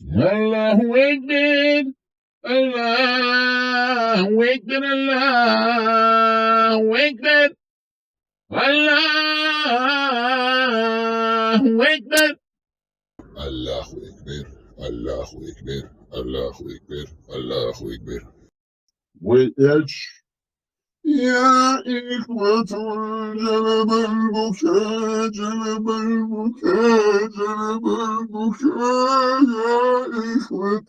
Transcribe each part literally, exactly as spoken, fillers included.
الله أكبر. الله أكبر. الله أكبر. الله أكبر. الله أكبر. الله أكبر. الله أكبر. الله أكبر. ويأتش. يا إخوة، جلب البكاء، جلب البكاء، جلب البكاء. يا إخوة،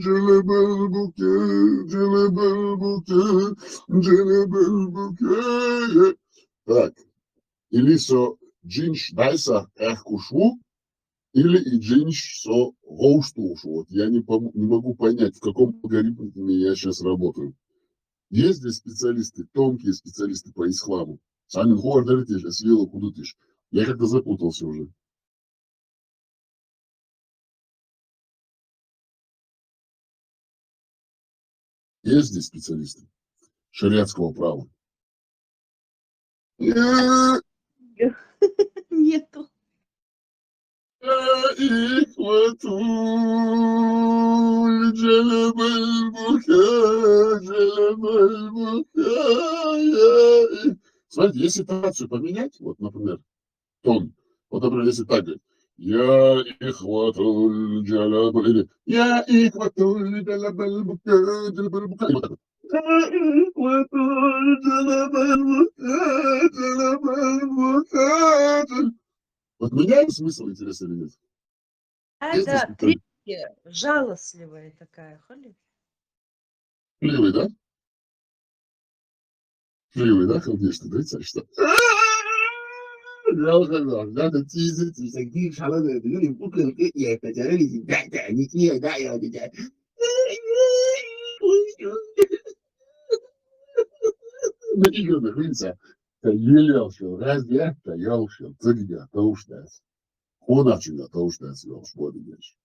جلب البكاء، جلب البكاء، جلب البكاء. Так. Или со джинш дайса, эх, кушу, или и джинш со гъоустушу. Вот я не пом-, не могу понять, в каком алгоритме я сейчас работаю. Есть здесь специалисты, тонкие специалисты по исламу? Санин хуар даритиш, эсвела кудутиш. Я как-то запутался уже. Есть здесь специалисты шариатского права? Нету. يا إخوة، جلب البكاء، جلب البكاء. يا إخ-, Смотрите, если интонацию поменять, вот, например, тон, вот, например, если так говорить: يا إخوة الجلب, или يا إخوة الجلب البكاء، جلب البكاء. И вот так вот. يا إخوة الجلب البكاء، جلب البكاء. Вот меняется смысл, интересно или нет? Да, да, третья, жалостливая такая, хули? Плевый, да? Плевый, да, конечно, да, что? Я уже, да, да, да, тизы, тизы, гир, шалады, да, да, да, да, да, да, да, да, да. Ну, и что, нахуй, та елеушил, разве это елеушил, ты где, то уж, да. Хона чуя, то уж, да, съел, что ты говоришь.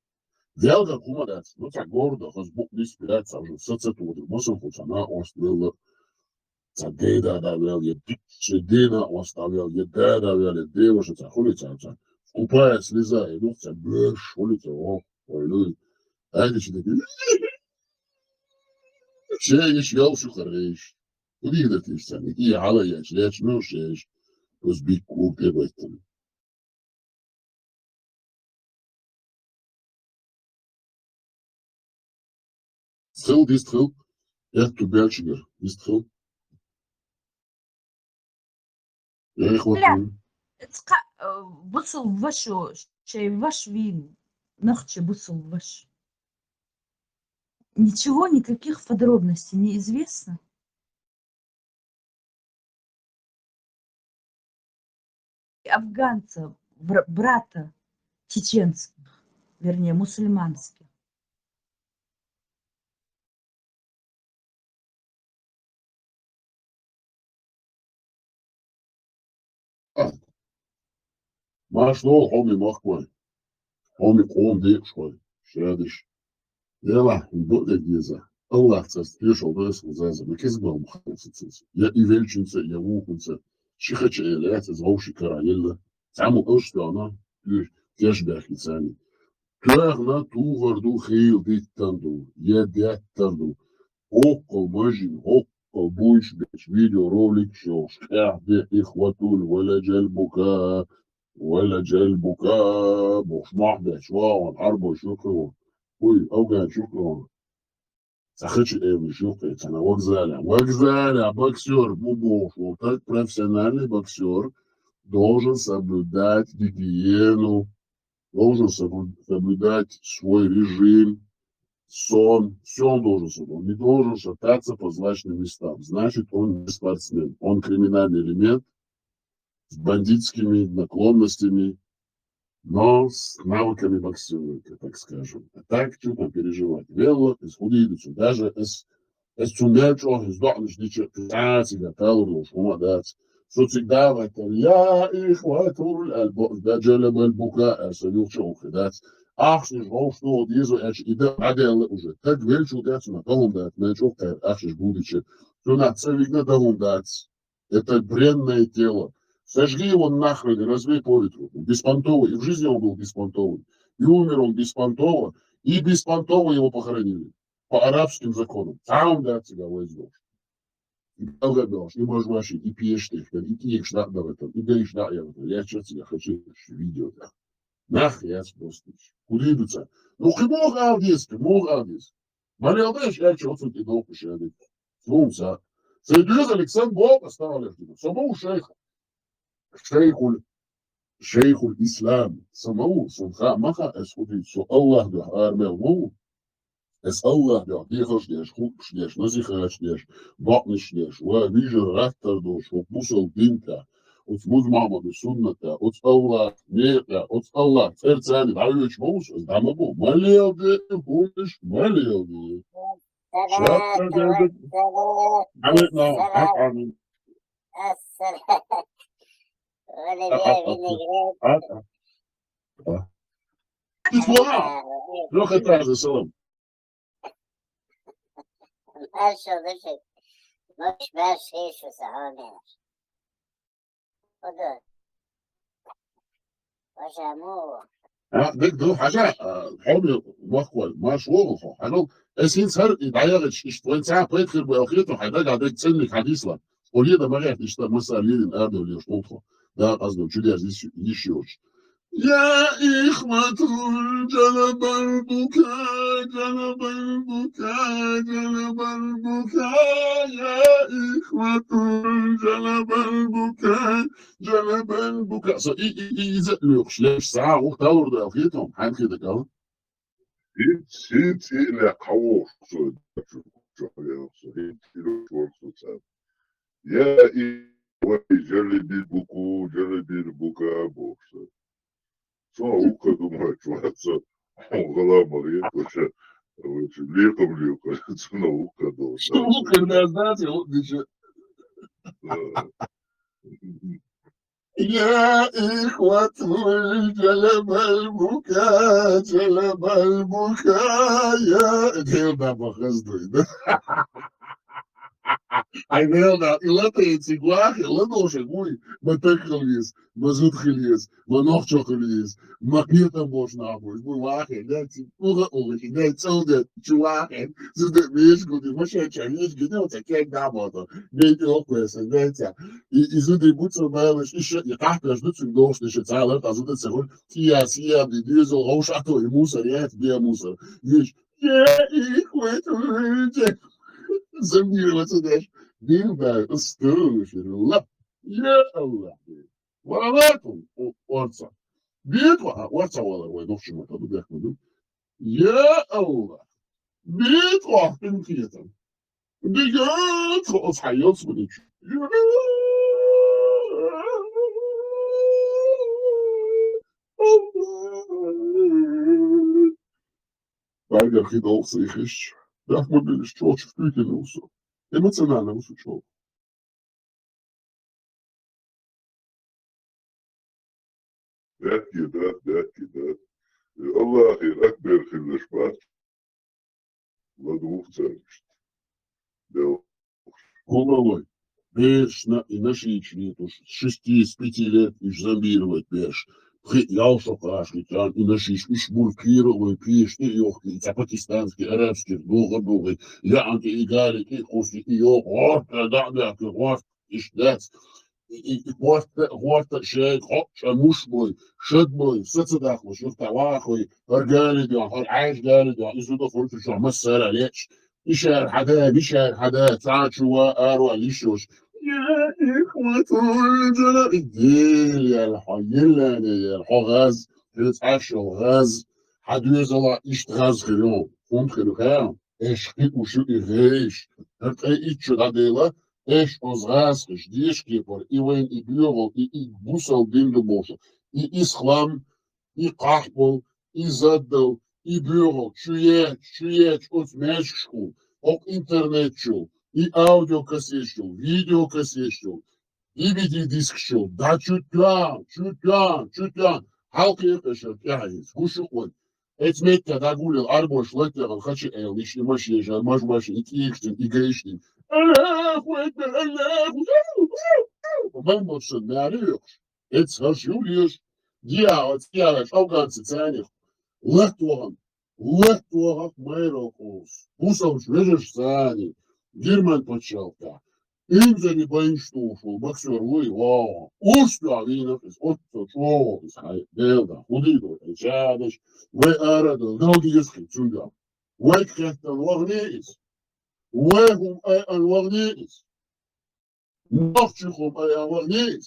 Велга хума, да, ну, так гордо, хос буквис пират, сам же, со цету, вот, мосом, хоть она, ост, велла, ца деда, да, вел, е, пиче дина, ост, да, вел, е, деда, вел, е, девушка, ца, хули, ца, ца, скупая слеза, и, ну, ца, бэш, хули, ца, о, ой, ну, айди, че, да, че, ещё, ещё, хорош. Куди да ты, ца, и, ала, я, я, ну, ещё, ещё, пусть бик, купе, в этом. Схыл, дистхыл, эх, тубяльчигер, дистхыл. Эх, вот. Бля, он. Цха, э, бусул вашу, чей ваш вин, нахче бусул ваш. Ничего, никаких подробностей не известно. Афганца, бра-, брата чеченских, вернее, мусульманских. А. Машалла, хьоми махкой. Хьоми къом декъашхой. Шадиш. Дела, бу де деза. Аллах цас тешал дойс хузаза. Ма кез бал махалсацас. Я и велчинца, я вухунца. Ши хача эле, я цас вовши кара елла. Цаму ош дона. Теш бяхи цани. Туяхна тугъар ду, хил диттан ду, е деттар ду. Хоккъал мажин, хоккъал буйш беш видеоролик шош. Кяхде ихватул вала джалбука, вала джалбука. Бош мах беш вагъан, арбо шукъыван. Уй, афган шукъыван. Ца хача эвлиш юкъе, ца на вокзале. Вокзале, а боксёр, бу-, бу-, вот так профессиональный боксёр должен соблюдать гигиену, должен соблю-, соблюдать свой режим, сон. Всё он должен соблюдать. Он не должен шататься по злачным местам. Значит, он не спортсмен. Он криминальный элемент с бандитскими наклонностями, но с навыками боксёра, так скажем. А так, чё там переживать? Велла, из худидуцу. Даже эс, эс цумбел чох, из дохнеш дичи, кстати, да, талур лош, хума дац. Со цик давай, там, я ихватул, аль бо-, да, джалаб аль бука, а со юхча ухи дац. Ахшиш гъош то дизу, эч, и да, аделла уже. Так велчу дац, на, талун дац, мел чох, ахшиш будичи. Цуна цевигна талун дац. Это бренное тело. Сожги его нахрен и разбей по ветру. Он беспонтовый. И в жизни он был беспонтовый. И умер он беспонтово. И беспонтово его похоронили. По арабским законам. Цхьа хӀума дац цига вайза долуш. И пӀелгӀа а доьлхуш, и мажмашин, и пешаш тешна, и тӀекаш дӀа а дахийтина, и гайш дӀа а яхийтина, лаьтташ цига хачийраш видео тӀехь. Нах яц просто. ХӀун дийр ду цара? Ну, кхин муха ала деза, кхин муха ала деза? Ма леладеш аьлча, оцунна тӀедохуш аьлла. Цунца. Сайн доьзал Александр боху, ас тахана леш дина. Со ма ву шайх. Шайхул, шайхул ислам. Со ма ву, сон ха ма ха, ас хӀун дийца, со Аллах дуьхьа ара мел ма ву. Ас Аллах дуьхьа дехарш деш, хутбаш деш, насихаташ деш, бакънаш деш, ва вижар гӀаттар долуш, хӀокху бусалба дин тӀехь, оцу Муза-Мохьмадан суннат тӀехь, оцу Аллах некъа тӀехь, оцу Аллах цӀерца дӀавоьдуш ма ву со, ас дӀа ма боху. Ма леладе, хӀуманаш ма леладе. Шаьш дерг Ӏамитна, хьан Ӏамин. Ассалам. Валерий Виноград. Ты слова? Лёха, это же салам. Маршо, души. Мош, марш, Иисус, амин. Ода. Ваша му. А, диг ду, хьажа, а, хьоме вахкой, марш вогӀу хьо. Хьажал, ас хӀинца хӀара и дӀаяхача, иштта вайн цхьа пайда хир бу аьлла хетар, хьайн дага а дерг цӀенниг хьадисла. Оледа ма гӀерта иштта, масса лерина арадовлуш хӀунтхо. Да, къаздо, чудерза йиш, йиш йоцуш. يا إخوة جلب البكا، جلب البكا، جلب البكا، يا إخوة جلب البكا، جلب البكا. Со и, и, и, иза лоьхуш, леш сагӀа гӀух тавр ду аьлла хетам, хьайн хетарг ала? ХӀинц, хӀинц и лаьхьа хьан вохуш со, чу, чу, хьан яхаш со, хӀинц и лоьхуш вара со царна. Я и, вай, жалибил буку, жалибил бука, бохуш со. Цунах вукха думаьча вац со. Хьуна гӀала ма гӀерташ, вайша лекхам лекхар, цунах вукха долуш. Что вукха дац, дац, я вот ничего. Да. يا إخوة جلب البكا، جلب البكا, я. Дел да бахаз дуй, да? Ай, дел да, и латайци гуахи, ладоша гуй, ма таххал вес, ма зудхил вес, ма нохчохил вес, ма кхетам бош нах буй, гуй вахи, да, ци, уга, уга, и да, цалда, чу вахи, зуда веш гуди, ма шача веш гуди, вот так, как да, вот, бейт оквеса, да, ця. И, и зуди буца балаш, и ша, и кахкаш дуцун дош, и ша цалар, а зуда цегуль, тия, сия, ди, дюзел, гауш, а то, и мусор, я, бе мусор. Веш, я, и хватит, замбироваться дальше. Дин, да, устроишь, ла. Я Аллах. Валакум, о, орца. Бит, а, орца вала, ой, ну, почему-то, ну, бяхмаду. Я Аллах. Бит, а, пинкетом. Дигат, оцхьайоцманич. Байгар хи долу ца ихиш. Дахма билиш чочух туьйтина усу. Эмоционально усу чо. Баьтти дат, баьтти дат. Аллахе акбар хиллаш бац. ЛадугӀу цаьрга. Дел. Кулалой. Бершна и нашийча витуш, шести, с пяти лет уьш зомбировать берш. Пхи ялшо кхаш хитан, и нашийча уьш бур киралой, пеш и йохки, и ца пакистанский, арабский, дугӀа дугӀи, яан и гали, и хуси, и йох, гӀорта, даъ бяхки, гӀорта, иш дац. И, и, и гӀорта, гӀорта шайга хьо чӀа муш бой, шад бой, са ца дахлуш, юхта вахой, хӀар гали дуьхьа, хӀар Ӏаьш гали дуьхьа, и зуда хуьлчу чохь массара леча. Ишар хьада, мишар хьада, цхьа чу ва, аро лишош. Я ихватул джана, и дел ял хьо, еллане ял хьо гӀаз, хьоьца Ӏаш йолу гӀаз, хьан доьзала иштта гӀаз хир ю, хӀунда хир ю хаьа? Эш кхин ушу и гӀеш, хӀара тӀе итт шу дӀадела, эш оцу гӀазкхаш, деша кепара, и вайн и боьгӀал, и, и бусал дин ду бохуш, и ислам, и къахьбал, и заддал, и боьгӀал, чу ечу, чу ечу оцу маьжгашкахула, хӀокху интернет чул, и аудиокассеташ чул, видеокассеташ чул, ди ви ди дискаш чул, да чу тоьхна, чу тоьхна, чу тоьхна, хьалкхехкаш тӀаьхьа иза, гуш ю-кх вай. Эцу меттехь дӀагулъяла Ӏарбоша латтехьа хача аьлла, иштта и машен жа, маж машен, и тӀекаш дина, и гайш дина. Аллаху акбар, Аллаху акбар! Бамбаршан маьре йоккхуш. Эцу хӀорш ю леш. Диа, оцу диа, афганцы царних. Латта вахана. Латтвахахь майралкъус. Бусалш вежаш сани. Герман паччалкъа. Имзани байнш тухуш вол боксёр вуй, вау. Уж туьгӀвийнах из, оццо чӀогӀа из хьай, делда, худий ду, хьай чадаш, вай арадал, далгиз хи цунга. Вай кхеттан вагӀний из. Вай хӀум айан вагӀний из. Нохчи хӀум айан вагӀний из.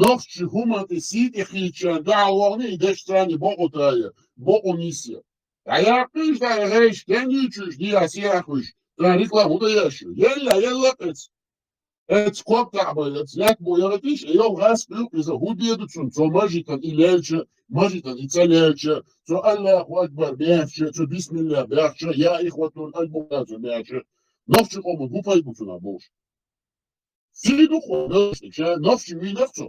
Нохчи хӀума тӀе сий тӀе хийччан дагӀа вагӀний, деш цани бокъу тая, бокъу нисъя. ДӀаяккхийша дӀа гӀайш, кеннийчуьш, диа сиахуьш, тӀа реклама хӀу даеш ю? Елла, елла къец. Эц ког тӀа бай, эц як бу яратиш, йол гӀас буьлкъ иза хӀу деду цун, цо мажитан и лелча, мажитан и ца лелча, цо Аллаху Акбар бехча, цо бисмилла бехча, я ихватун аль-бухазу бехча. Нохчи къоман гупай бу цунах болуш. Сий ду кхо нохчи, ша нохчи вийнах цо.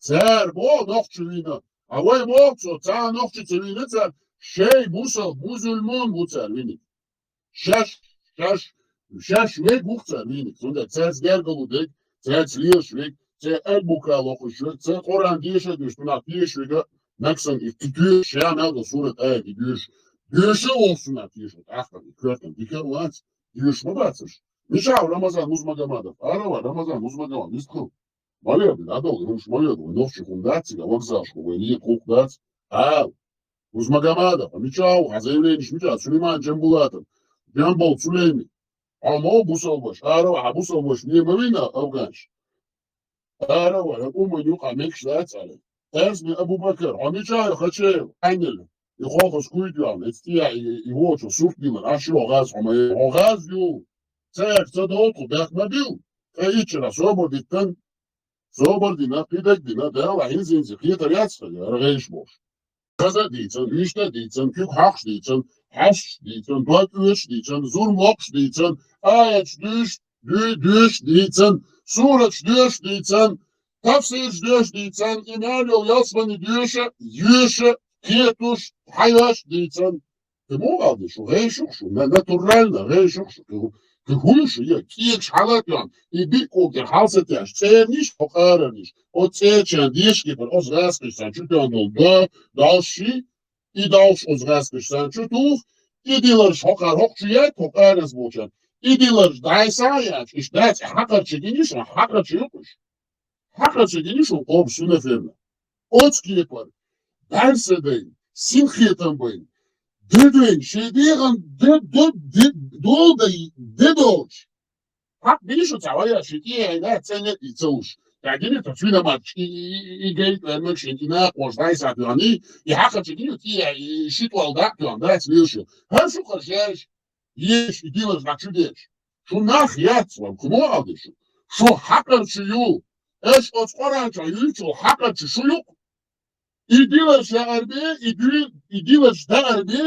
Цара бо нохчи вийна. А вай боху цо, цхьа нохчи ца вийна цара, шей бусал, бузулмун бу цара виниг. Шаш, шаш, шаш вег вух цара виниг. Цундела цаьрца гергало дег, цаьрца лелаш вег, цаьрца аль-бука лохуш вег, цаьрца Къуръан деша а деша, цунах теша вега, наксан и ки доьша, ша мел до сурат аят и доьша. Доьша а волуш цунах теша, тӀаккха и коьртан дика а вац, доьша ма бацаш. Мича ву Рамазан Нузмагомадов? Ара вай, Рамазан Нузмагомадов, вистхила. Малева бина, Ӏадал, хӀумаш малева, вай нохчи хӀума дац цига, вокзалашка вай ле кхукх дац. Ала. Нузмагомадов, а мича ву, хьан заявлениш мича, Сулейман Джамбулатов, Джамбул Сулейми. Хьо ма ву бусалбаш, ара вай, хьан бусалбаш ле ма вина афганаш. Ара вай, хӀан уман юкъа мегаш дац ала. Эрзни Абу-Бакар, хьо мича ю Хачаев, Ӏаьннал? И хохас куй доьгӀна, эцу тӀехьа и, и вочо сурт дилар, аш ю гӀаз хьо ма е, хьо гӀаз ю. Цаьрга ца долу тхо, бехк ма бил. Ткъа иччара собар диттан, собар дина, кхидерг дина, Дала хӀинца-хӀинца кхетар яц хьан, ара гӀайш болуш. Хаза а дийцан, вуьшта а дийцан, куьг хьокхуш дийцан, хьаьшаш дийцан, дог оьшуш дийцан, зурма локхуш дийцан, аяташ дуьйш, дуьй, дуьйш дийцан, сураташ доьшуш дийцан, тафсираш доьшуш дийцан, и мел йолу ялсамани доьша, йоьша, кхетуш, хьайош дийцан. Кхин муха валде шу? ГӀайшух шу, на-, натурально гӀайшух шу. Кхин хӀу-, кхин хӀун ю шу? Я кегаш хьала а тоьхна, и биъ кӀугера хьалсатеш, цӀерниш, хьо къарарниш, оцу цӀерачарна дешкепара оцу гӀаскхаш царна чу тоьхна долу до, долуш ши, и долуш оцу гӀаскхаш царна чу туху, и диларш хьокхара хӀокху чу яьтта, хьо къарас болчарна. И диларш дӀайса а яьлча, иштта дац, хьакхарча гиниш, хьакхарча юкъуш. Хьакхарча гиниш хьуна къобаш сунаферна. Оцу кепара, бӀаьрса дайн, синхетам байн, де дайн, шайн дегӀан де, де, де, долу дай, де долуш. Хьакъ бийш шу цхьа ваяр ши тӀе а ца леъ и ца луш. ТӀаьхьа гина тхо цуьнан матташ и, и, и, и гайта ваьлла шен и накъош дӀайса а тоьхний, и хьакхарча гина тӀе а и ши тӀол дӀа а тоьхна, дац везаш. ХӀара шу кхаржеш, еш, и диларш дӀа чу деш. Шу нах яц ван, кхумо а деш шу. Шу хьакхарча ю. Аша оцу Къуръан чохь юьйцу хьакхарча шу юкъ. И диларш яар бе, и дуьйр, и диларш даар бе,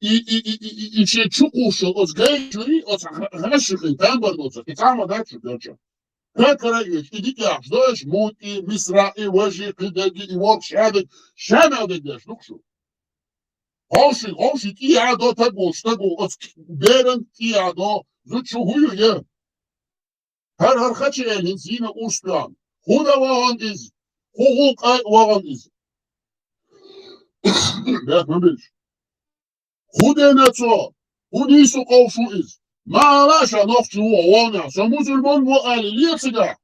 и, и, и, и, и, и шен чу кхушшал оцу гайчуьй, оцу гӀа-, гӀашшихин тамбар доцург, и цхьа ма дац шу доьрча. Хьекара а йоьш, и дика яхаш дойш, мутӀи, мисра, и важи, кхидерги, и воккхаш хьаьдиг, шамал дерг деш ду шу. Ховши, ховши, тӀехьа до таг волчу стаг ву, оцу беран тӀехьа до, зудчу хӀу ю я? ХӀара, хӀара хача элина зийна урс тоьхна. ХӀунда вахана иза? ХӀу гӀуллакха вахана иза? Бехк ма билаш. ХӀун дена цо? ХӀун нийсо къовшу иза? Ма ала ша нохчи ву, вон, со мусульман ву али ле цигахь.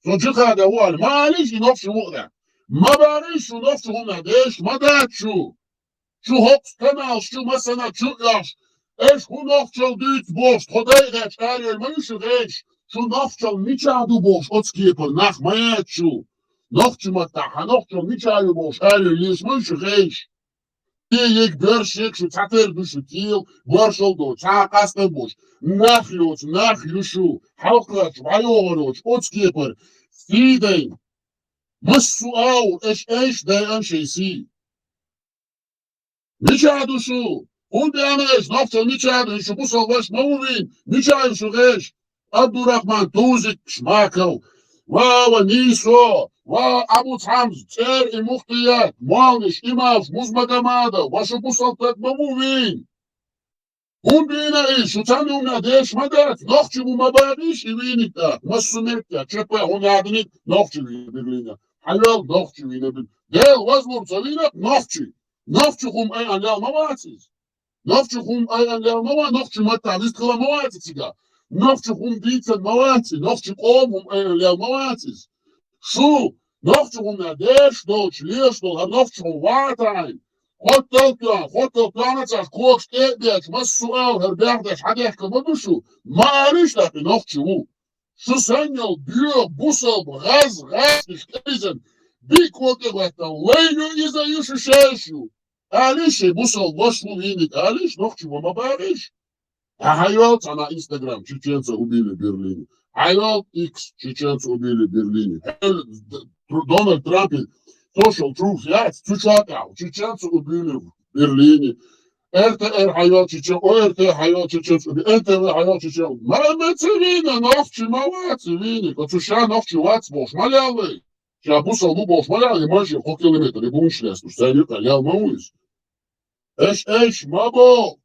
Со джихада ву али. Ма алиш и нохчи ву а. Ма бариш шу нохчи хӀума деш, ма дац шу. Шу хӀокху каналш чу массана чу а йохуш, аша хӀун нохчалла дуьйцу бохуш, тхо дайгӀачу арайолу ма ю шу гӀеш, шу нохчалла мичахь ду бохуш, оцу кепара нах ма яц шу. Нохчи маттахь хьан нохчалла мичахь ю бохуш, арайолу леш ма ю шу гӀеш. Те йиг боьрша йиг шу цхьатера ду шу тела, боршал до, цхьа а къастам бош. Нах йоцу, нах ю шу, хьалхарчу, вӀайогӀарочу, оцу кепара, сий дайн. Массо а агӀор, аша айша дайан шайн сий. Мичахь ду шу? ХӀунда аьлла аша нохчалла мичахь ду? Шу бусалба ваша ма ву вийна? Мичахь ю шу гӀеш? Абдурахман, Тузик, Шмаков, ва, ва, Нийсо, ва, Абу Цхьамз, ЦӀер и Мухтият, Молниш, Имамш, Музмагомадов, ва шу бусалба стаг ма ву вийна? ХӀунда вийна иза? Шу цхьанна хӀуманах деш ма дац, нохчи ву ма бахийша и вийниг тӀаккха. Массо а меттехь, чеппа а хӀун яхьдиниг нохчи вийна Берлинехь. Хьайол нохчи вийна Берлинехь. Дела вазлур ца вийна нохчи. Нохчи хӀума айхьа лел ма вац иза. Нохчи хӀума айъан лел ма вац, нохчи маттахь вистхила ма вац цига. Нохчи хӀума дийцан ма вац, нохчи къоман хӀума айъан лел ма вац иза. Шу нохчи хӀума деш долчу, леш долу хӀара нохчи хӀума вац тахана. Хоттал тоьхна, хоттал тоьхна цхьа когаш тӀе а бечу, массо а хӀара бехдеш хьан дехка ма ду шу, ма алиш тӀаккха нохчи ву. Шу санна йолу боьха бусалба гӀаз, гӀазкхаш кӀелизан, бик кокӀе гӀоьттал, вай ю иза ю шу шайш ю. Алиш шайн бусалба ваша ву вийниг, алиш нохчи ву ма бахиш. Хьан хьайол цхьана Instagram, чеченца убили Берлине. Хьайол X, чеченца убили Берлине. Хьел Д-, Тр-, Дональд Трампи Social Truth яц, цу чохь тӀехь, чеченца убили в Берлине. Р Т Р хьайол чечен, О Р Т хьайол чеченца убили, Н Т В хьайол чечен. Ма, ма ца вийна, нохчи ма вац вийна, оцу ша нохчи вац бохуш ма леллай. Ша бусал бу бохуш ма леллай, и мажа кхо километр, и бунш лестуш, царна юкъа лел ма ву иза. Эш, эш, ма бо!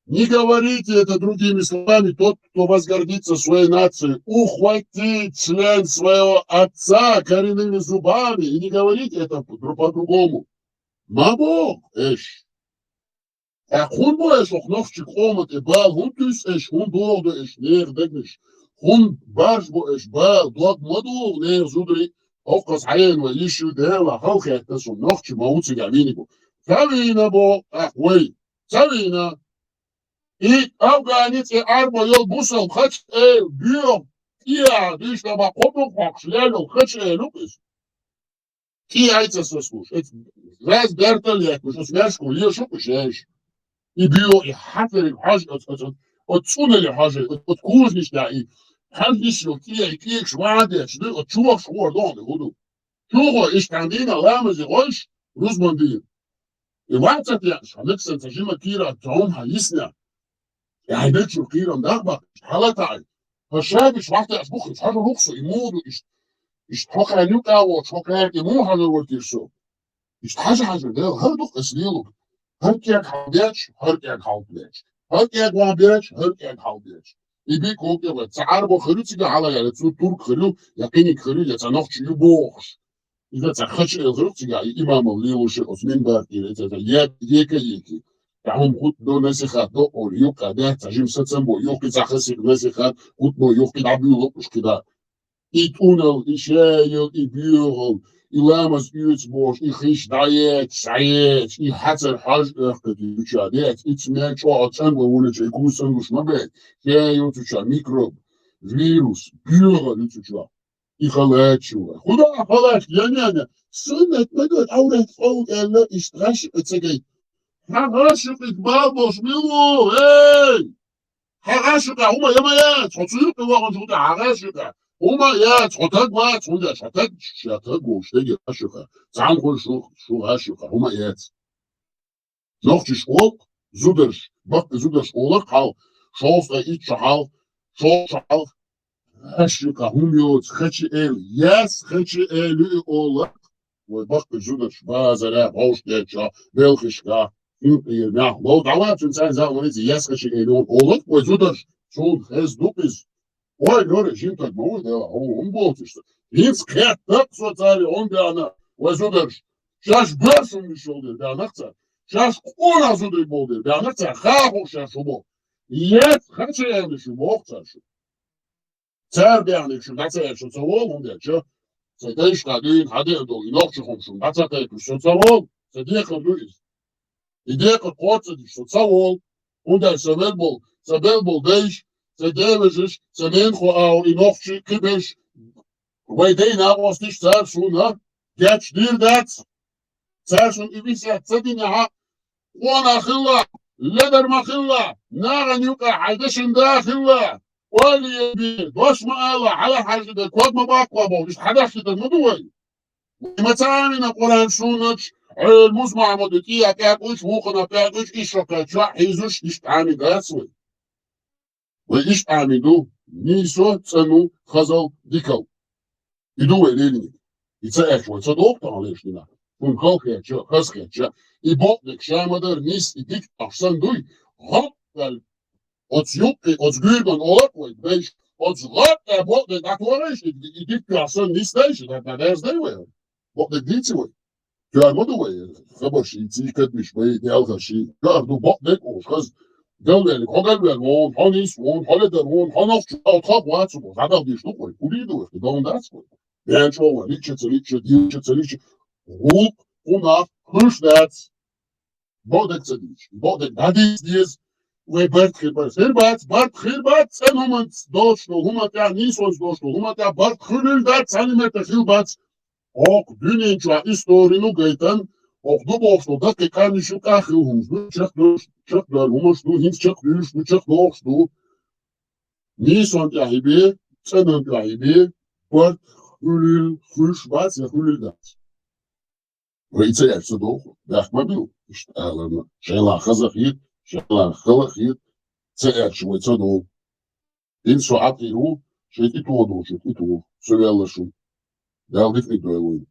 Не говорите это другими словами. Тот, кто возгордится своей нацией, ухватит член своего отца коренными зубами и не говорите это по- по-другому. Ма бо, эш. Ткъа хӀун бу эш, оха нохчи къоман тӀе бала хӀун туьйсу эш, хӀун догӀу ду эш, нехан дегнаш? ХӀун барж бу эш, бала, дог ма догӀу нехан зударий? Хьокхаза хьаена вай йиш ю, Дела, халахетта суна, нохчи ма ву цига вийниг бу. Ца вийна бо, ах, вай. Ца вийна. И афганец, и Ӏарбо йолу бусалба хача эла, боьха, тӀехьа дуьйш дан бан кхо букъ хьокхуш лелла йолу хача эла ю иза. ТӀехьа ца саслуш, эц раз бертал етташ, оцу мешко лешу кху шайш. И боьха, и хьафериг хьожа, оцу, оцу, оцу цӀунали хьожа, оцу, оцу кужанаш тӀехь, и хьожанаш йолу тӀехьа, и кегаш ван детташ, дуй, оцу чохаш хӀора догӀу, хӀун ду? Чухо иштта дийна ламазе гӀойш, рузбан дийна. И ван ца теъаш, хьан мексан ца жима кийра, ца хӀума хьан йисна. И хьайн дечух кийрам дах баккхаш, хьала таӀай. Хьан шабиш ван теъаш буххуш, хьажа рухсо, и муха ду иштта? Иштта хьо кхаьрна юкъа а воцуш, хьо кхаьрга и муха хьажа ватийра со? Иштта хьажа-хьажа, Дела, хӀара ду-кх ас лелуг. ХӀара кӀег хьалбеча, хӀара кӀег хьалбеча. ХӀара кӀег ван беча, хӀара кӀег хьалбеча. И бик кху кӀе вай. Цхьа Ӏарбо хир ю цига хьала яьлла, цу турк хир ю, я къиниг хир ю, я цхьа нохчи ю бохуш. Иза цхьа хача эл хир ю цига, и имамал лелуш оцу минбар тӀера, иза, иза, е-, ека-еки. ТӀаьхьа хӀума хутбо, насихат до олу, юккъе дац, цхьа жима сацам бо, юхкъе цхьа хасик насихат, хутбо, юхкъе дӀабуьйлу уьш кхидӀа. И тӀунал, и шайл, и боьгӀал, и ламаз оьцу бохуш, и хиш дӀаецаш, схьаецаш, и хьацар хьожа оьхкарг ю цу чохь дец, и цу мел чӀогӀа цӀанван вуначу и кусан гуш ма бей, шайл цу чохь микроб, вирус, боьгӀал ю цу чохь. И халач ю вай. Худа халач, я, я, я. Суннат ма ду, Ӏаврат къовла аьлла, иштта гӀаш а ца гай. Хьан гӀаш ю кхидӀа бал болуш мила ву? Эй! Хьан гӀаш ю кхидӀа, хӀума я ма яц, хьо цу юкъе вахана чу кхидӀа, хьан гӀаш ю кхидӀа? ХӀума яц, хьо таг вац, хӀунда аьлча хьо таг, ша таг волуш, дегӀе гӀаш ю кхидӀа. Цхьана хуьлу шу, шу гӀаш ю кхидӀа, хӀума яц. Нохчаш олу, зударш, баккхий зударш олу хьал, шовзткъе итт шо хьал, шовзткъа шо хьал, гӀаш ю кхидӀа, хӀума йоцу, хача эла, яс хача эла ю и олу. Вай баккхий зударш базарехь, вовшахтечохь, белхашкахь, синкъерамехь, вов дӀавацун царна зал варица, яс хача эла ю олу вай зударш, цунна хеза ду иза. Ой, Лёра, жимтаг ма ву, Дела, хьо хӀун боцуш сан? ХӀинца кхетта-кх со царий хӀун беана, вай зударш. Шаьш боьршиннаш йолу дела беанарх цара. Шаьш къонах зударий болу дела беанарх цара. Хаа хууш шаьш хӀун боху? Яц хача эла ю боху цара шу. Цара беанарг шу дӀа ца аьлла, шу ца волу, хӀунда аьлча? Сайн дайшкахь дуьйна хьан деана долу и нохчи хӀума шуна дӀа ца кхайкхуш, со ца волу, сан декхар ду иза. И декхар кхочуш ца деш, со ца волу. ХӀунда аьлча сан мел болу, сан мел болу дайша, сан девежаш, сан менахо агӀор и нохчий кхиберш, вай дай накъосташ цара суна гечдийр дац. Цара шуна и весет ца динехь, къонах хилла, ледар ма хилла, нахана юкъахь хьайн дешан да хилла, ойла е бен, дош ма ала, хьала хьаьжна дан, ког ма баккха бохуш, иштта хьан дахкийтар ма ду вай? Вай ма ца Ӏамийна Къуръан, суннаташ, Ӏуьйра Муса-Мохьмада тӀехьа пӀелг къуьйсу, вухана пӀелг къуьйсу, ишшо кхаьчча хьийзуш, иштта Ӏамийна дац вай. Вай иштта Ӏамийна ду, нийсо, цӀано, хазал, дикал. И ду вай лелийниг. И ца аьлча вай ца догӀу тахана леш дина. Шуна хала хетча, хаза хетча. И бакъдерг ша ма-дарра нийса и дика ахь санна дуй, гӀоп аьлла. Оцу юккъе, оцу гуьйриган олу-кх вай, дайша, оцу гӀоп аьлла бакъдерг дӀатохийша, и дика ахь санна нийса дайша, дӀа-, дӀадерзадай вай? Бакъдерг дийци вай? Тоьар ма ду вай, хабарши, цӀий кадмиш бай, делхаши. Тоьар ду, бакъдерг уж, хаза. Галвеллиг, хьо галвелла вон, хьо нийса вон, хьо ледар вон, хьо нохчо, хьо тхо вац бо, хьадал деш ду вай, куди ду вай, дон дац вай. Бен чӀогӀа, лича ца лича, дилча ца лича. ГӀулакх, кхунах, хуьш дац. Бакъдерг ца дийцача, бакъдерг дӀадийца деза. Вай барт хир бац. Хир бац, барт хир бац, цӀена хӀуманца доцуш долу, хӀуманна тӀехь нийсонца доцуш долу, хӀуманна тӀехь барт хуьлийла дац, цхьана метта хила бац. Оха дуьнен чохь историну гайтан, оха ду бохуш долу даккхий къаьмнаш ю, къахьа хилла хӀуманаш ду, чекхдуьйлуш, чекхдойла хӀуманаш ду, хӀинца чекхдуьйлуш ду, чекхдохуш ду. Нийсонна тӀехь и бе, цӀенан тӀехь и бе, барт хуьлийла, хуьлуш бац я хуьлийла дац. Вай ца аьлча ца доху, бехк ма билла, иштта аларна. Шайла хаза хета, шайла хала хета, ца аьлча вай ца доху. ХӀинца со Ӏа тӀера ву, шайн тӀе тоха долчу тӀе тоха, со ваьлла шу. Дала диканиг дойла вайна.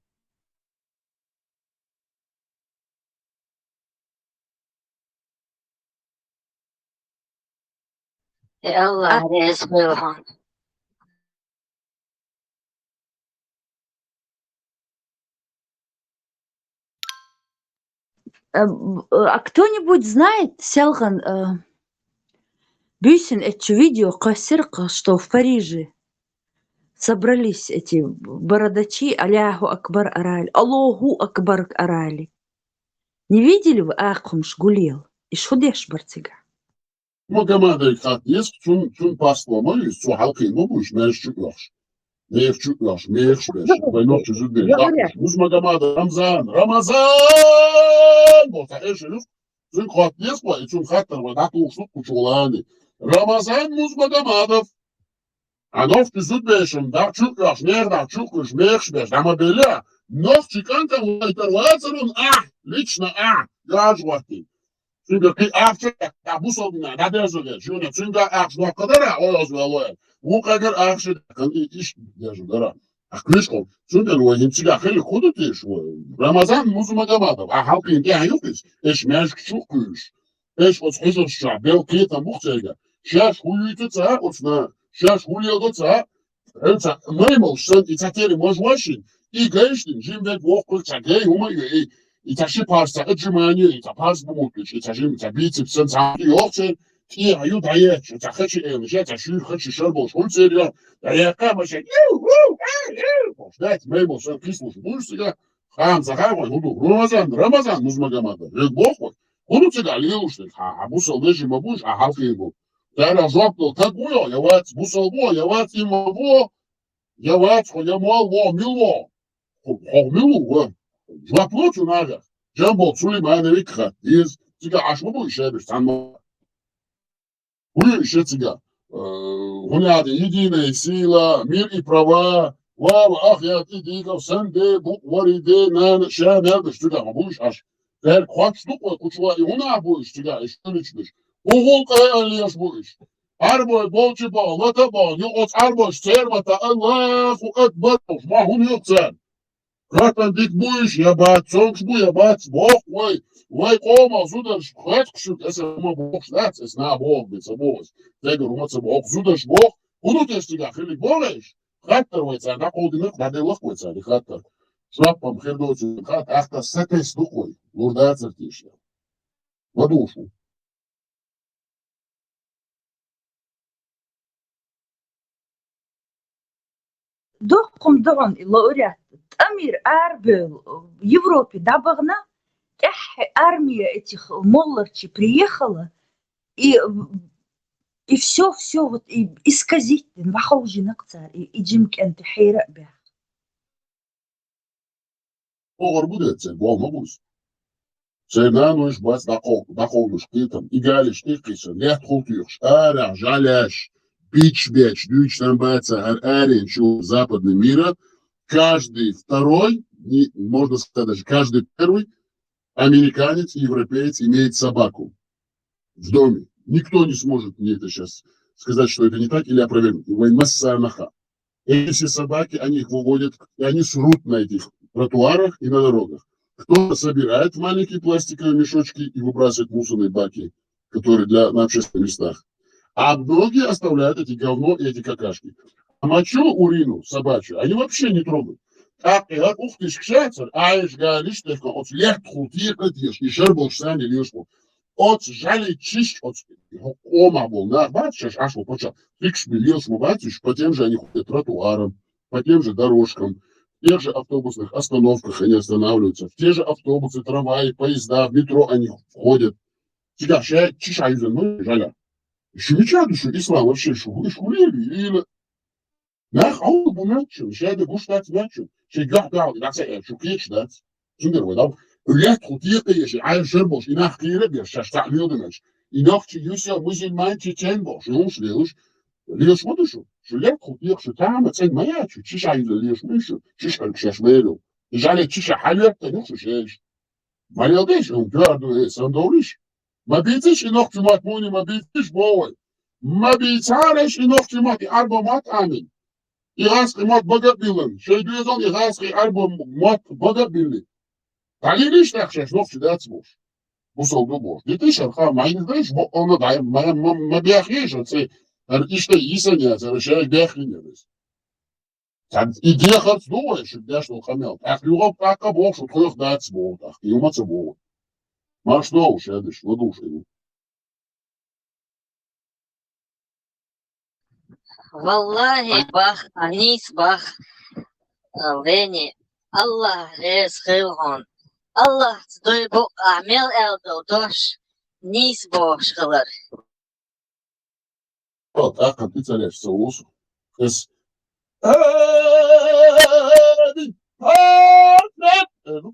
И Аллах реза хуьлда хьуна. Э, б-, э, а кто-нибудь знает, Селхан, э, буьйсанна эцу видео кхоьссира-кх, что в Париже собрались эти бородачи, Аллаху Акбар арали, Аллаху Акбар арали. Не видели вы, акхумаш гулел? И шу деш бар цигахь? Магомадовга хатта деза, цун, цун паспорт ма ю иза, цо хьалкхийна ма бу уьш, маьждиг чу оьхуш. Мехаш чу оьхуш, мехаш беш, вай нохчий зудбеш, даккхуш. Муса Магомадов, Рамзан, Рамазан! Бо, цхьа эшар ю, цуьнга хатта деза вай, и цунна хаттар вай дӀатухуш ду кху чу лани. Рамазан Муса Магомадов! Хьан нохчий зудбешан дӀа чу оьхуш, мехаш дӀа чу кхуьйсуш, мехаш беш, дӀа ма белла, нохчий кӀантана лайтар вацарун ахь, лично ахь, гаж ваттий. Цуьнга кхин ахча дӀа бусалбина дӀадерзо веш, юна цуьнга ахча доккха дара, ой, оз вел ой. Вукхагар ахча даккхана и иштта дерзо дара. Ахь куьйш кху. Цуьнга вай хӀинца цигахь хилла хӀун ду теша вай? Рамазан Музамагомадов, ахь хьалкхийна тӀаьхьа юхкъис, эш маьждиг чу кхуьйсуш. Эш оцу хьуьжарш чохь бел кхетам бу-кх церга. Шаьш хӀун юьйцу ца а оцу наха, шаьш хӀун леладо ца а, хӀинца маймалш санна и цхьа тера маж вашина, и гайшдина, жима верг воккхуьйту ца гай хӀума а йо, и, и цхьа ши парз цхьа отжимание, и цхьа парз бу муттуьйтуш, и цхьа жима, цхьа бицепс санна цхьа а йоху церан, тӀехьа ю дӀаетташ, цхьа хачи элнаш, цхьа шуьйра хачи шарболуш хуьлу церан йо, дӀаяккха машен, ю, ю, ю, ю, ю, дац маймалш санна кхислуш буьйш цигахь, хьан ца хаьа вайн хӀун ду? Рамазан, Рамазан Музамагомадов, верг боху вай. ХӀун ду цигахь лелош дерг? Хьан, хьан бусалба вежарий ма бу уьш, ахь хьалхийна бу. Царах жоп ло, таг ву йо, я вац, бусалба ву, я вац, имам ву, я вац, хьо я молла ву, мила ву? Хьо, хьо мила ву, ва? Жоп ло цу нахах. Джамбул Сулеймановиг хатта деза, цигахь Ӏаш ма бу и шаберш, цхьамма. ХӀун ю иша цигахь? Э, хӀун яхьа, единая сила, мир и права, ва, ва, ах, я, и дийгав, сан де, букъ, вари де, нана, ша, мел даш цигахь ма бу иша Ӏаш. Дерг хоттуш ду-кх вай кху чу, и хӀун нах бу иша цигахь, иша хуьлуьйтуш беш? ХӀун гӀуллакх айаллеш бу иша? Ӏарбой болчу боху, лата боху, юкъаца Ӏарбойш церан мата, Аллаху Акбар бохуш, ма хӀун юкъ царна? Катан дика бу иша, я бац, цомгуш бу, я бац, боху вай, вай къомах зударш, хатта шуьга, аса хӀума бохуш дац, аса наха боху бен ца боху аса, дегара хӀума ца боху, зударш боху, хӀун ду теш цигахь хилиг боху иша? Хаттар вай царна дӀакховдина-кх, дӀаделла-кх вай царна и хаттар. Жоп-м хир доцу хатта, ахта сатесна ду-кх вай, лур дацара теша. Ма душу. Доккхум догӀун и лауреат, тӀамир арабевлла, Европе дӀабахана, тӀаьххье армия этих молларчий приехала, и, и всё, всё вот, и исказить дина, ваховжина-кх цара, и, и жима кӀентий хьера а баьхна. Кхогар бу деза церан, боху ма бу иза. Церан нанойш бац дӀакхов-, дӀакховдуш кхетам. И галеш тӀе а кхийсина, лаьттахула тоьхуш, арахь жӀаьлеш, бича бечу дуьйцуш там бац, хӀара аренаш ю западный мира. Каждый второй, не, можно сказать, даже каждый первый американец и европеец имеет собаку в доме. Никто не сможет мне это сейчас сказать, что это не так, или опровергнуть. Вайн масса наха. Эти все собаки, они их выводят, и они срут на этих тротуарах и на дорогах. Кто-то собирает в маленькие пластиковые мешочки и выбрасывает в мусорные баки, которые для, на общественных местах. А многие оставляют эти говно и эти какашки. А мочу, урину собачью они вообще не трогают. ТӀаккха хӀара ухтишка шацара, Ӏайша гали иштта дехка оцу лаьттахула текха а тешаш, и шарболуш санна лелаш бу. Оцу жӀалин чиш оцу хӀокху къомах болу нах бац шаьш Ӏаш бу паччахь, фиксаш бен лелаш ма бац уьш, по тем же они ходят тротуарам, по тем же дорожкам, в тех же автобусных остановках они останавливаются, в те же автобусы, трамваи, поезда, в метро они входят. Цигахь ша чиш Ӏаюьзна ма ю жӀалех. Шу мичахь ду шу ислам вообще, шу, шу лелийла? Нах Ӏовдал бу моьтту шуна, шаьш де гуш дац моьтту шуна, шайн дуьхьа дуьхьал и дӀа ца аьлла, шу кхеташ дац. Цундела вай дӀа, лаьттахула текха а еш, Ӏайша шарболуш, и нах кхера а беш, шаьш цхьаъ леладинарш. И нохчи юьсу, мусульманчи, чен бохуш, хӀумаш лелаш, лелаш ма ду шу. Шу лаьттахула текха шу, тахана цӀена ма яц шу, чиш Ӏаюьзна лелаш ма ю шу, чиш Ӏуьллуш шаьш ма елла. И жӀалин чиш хьалоьттина ю шу шаьш. Ма леладеш, хӀума тоьар ду, э, сан довлиш. Ма бийцаш и нохчи мотт, муни ма бийцаш, боху вай. Ма бийцараш и нохчи мотт, и Ӏарба мотт, амин. И гӀазкхи мотт бага а биллина, шайн доьзал и гӀазкхи, и Ӏарба мотт бага а биллина. ДӀалийриш тӀаккха шаьш нохчи дац бохуш. Бусалба ду бохуш. Дитиш хӀара ха, ма хӀинца дайша баккъалла дӀа, ма, ма, ма бехъеш хӀара цӀе, хӀара иштта йисана яцара, шаьш бехкина яра иза. Цхьаьна и дехарца ду вай шуьга деш долу къамел. ТӀаккха юха а тӀаккха боху шу тхоьх дац боху, тӀаккха юха ма ца боху. Марш догӀуш, шаьш деш, ладугӀуш айву. Валлахи, бах, Анис, бах, Лени, Аллах реза хила хьуна. Аллахца дуй бу ахь мел аьлла долу дош нийса бохуш хилар. О, тӀаккха пиццалеш ца вусу. Эс. Амин. Амин.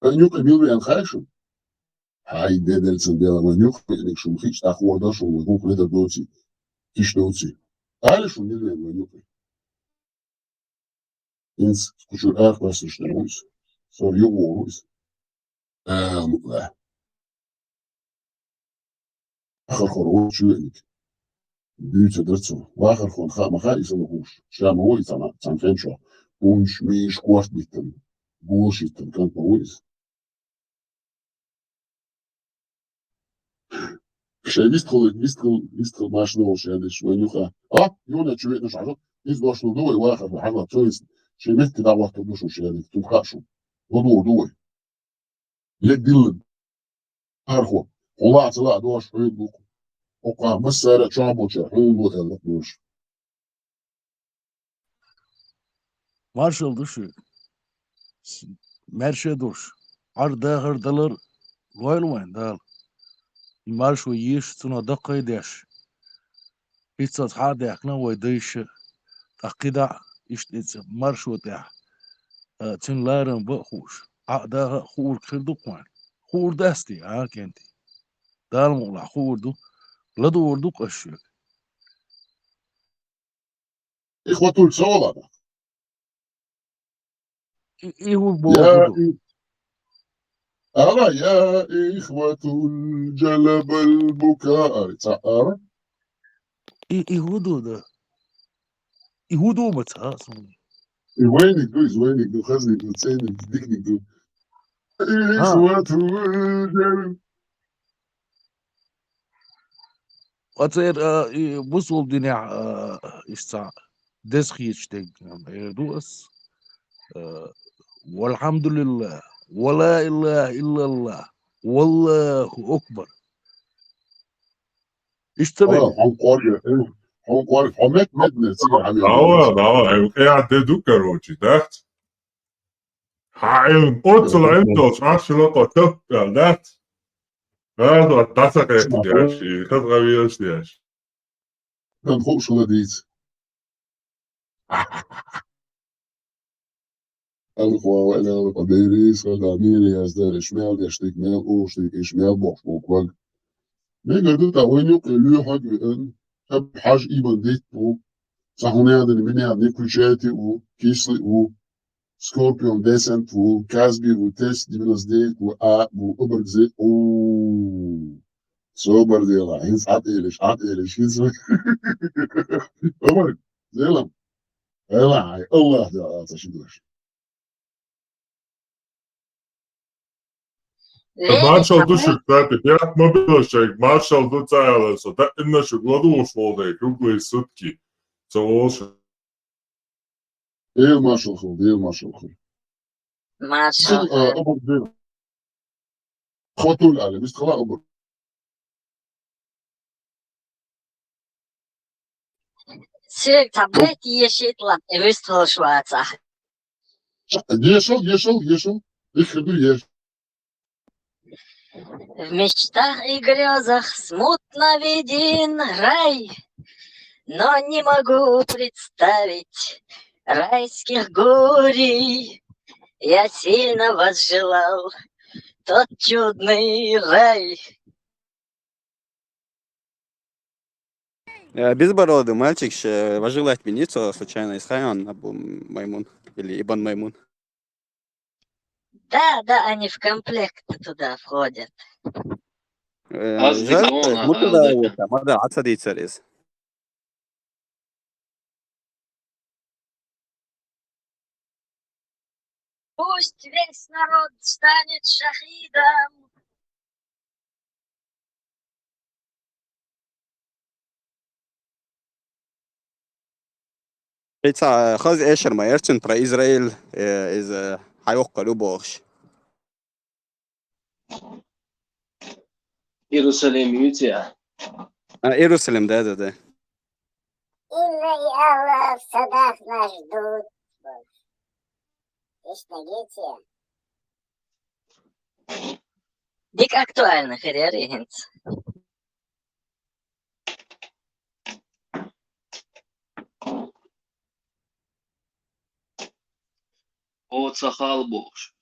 Вайн юкъе мила веана хаьий шуна? Хьай, беделлацан дела, вайн юкъе веаниг шуна хиъча, тӀаккха хӀора дан шуна, вай хӀума хилийтар доций, тиша доций. Али шуна мила веана вайн юкъе? ХӀинца кху чуьра арахь кхоьссинарш тӀе ву иза. Со юха вогӀур ву иза. Амула. Вахархо ву чу веаниг. Дуьйцур дара цо. Вахархона хаа ма хаьа иза ма хууш. Ша ма ву иза цхьана, цхьана хен чохь. Унш, мийш, корта биттина, голаш йиттина кӀант ма ву иза. Шайн вистхула, вистхула, вистхула машина волуш яьллаш вайн юха. А, юна чу веанаш хьажа. Иза дош ду вай вахархо хьажа, цо иза шен метте дӀахӀоттур ду шуна шен, цунна хаьа шуна. ЛадугӀур ду вай. Ледиллина. Вахархо. Хьула а ца лаа дош хьоьга ду-кх. Оккха массара а чохь болчара хьуна ду аьлла дош. Маршалла ду шуьга. С-, маьрша а долуш, Ӏар дахар далар лойла вайн Дала. И маршо еш, цунах даккхий деш. ХӀинца схьа а даьхкина вай дайша, тӀаккха кхидӀа а иштта иза маршо тӀехь, а, цуьнан ларам бан а хууш, Ӏа а даха а хуург хир ду-кх вайн. Хуур дац те, а, кӀентий? Дала мукъалахь хуур ду, ладугӀур ду-кх ас шуьга. Ихватул цо вала. И, и хӀу боху Я ду? и-, ала, я ихватул джалабал бука, ари, цхьаъ ара. И, и хӀу ду, да? И хӀу ду ма ца а суна? И вайниг ду, иза вайниг ду, хазниг ду, цӀениг ду, диканиг ду. А. Ихватул джалаб- Ткъа церан, а, и бусалба динехь, а, иштта цхьа деза хеташ дерг эр ду ас, а, «Валхьамдулиллах, ва ла илаха иллаллах, валлаху акбар». Иштта ца белла? Хьо къорга, э, хьо къорга, хьо мет-, мет-, мет-, цига хьан Давай, давай, э, кхиа де ду, короче, дац? Хьан Ӏилма, оццул Ӏилма долуш, Ӏаш лакъо таппа аьлла дац? Гӏазот дӏа ца кхетта деш, и хаза гӏавелаш деш. Дан хууш хила дийца. Алхо, ваьлла, алхо, беррис, хада, мийра яздар, иш мел деш дик, мел уш дик, иш мел бохуш бу кваг. Мегар ду та вайн юкъе лоьхьаг веан, хаб хьаж ибан дит бу, цхьа хӀунадана, минадана, включайте ву, кисли ву, Скорпион Десент ву, Казби ву, Тес девяносто девять ву, А ву, Обрг зе, у. Собар дела, хӀинца Ӏад элиш, Ӏад элиш, хӀинца. Обрг, зелам. Эла, ай, Аллах дела, ца шидуш. Маршал ду шуьга, кстати, пятна ма биллалаш шуьга, маршал ду цӀаялар со. Таинна шуьга ладугӀуш волу дай круглые сутки. Ца олуш. Дел маршал хуьлда, Дел маршал хуьлда. Маршал. Цул, а, обур дел. Хотул али, мистхала обур. Сириг таблет ешийтла, вистхалаш вацахь. Ешал, ешал, ешал. Их хир ду еш. В мечтах и грезах смутно виден рай, но не могу представить райских горий. Я сильно возжелал тот чудный рай. Э, безбородый мальчик, ш-, возжелать мне, что случайно из Хайван Абу Маймун или Ибн Маймун. Да, да, они в комплект туда входят. Э, Аз жаль, дика вон, мы туда а, вот, а, мы, да, отсадиться рез. Пусть весь народ станет шахидом. Кхин цхьа хаза эшар ма яра цуьнан про Израиль, э, иза хьайоккхур ю бохуш. Иерусалим ю цигахь? А, Иерусалим, да, да, да. Инна и Аллах садах наш дуд. Иштта гече. Дика актуально хир яра и хӀинца. О, ца хала бохуш.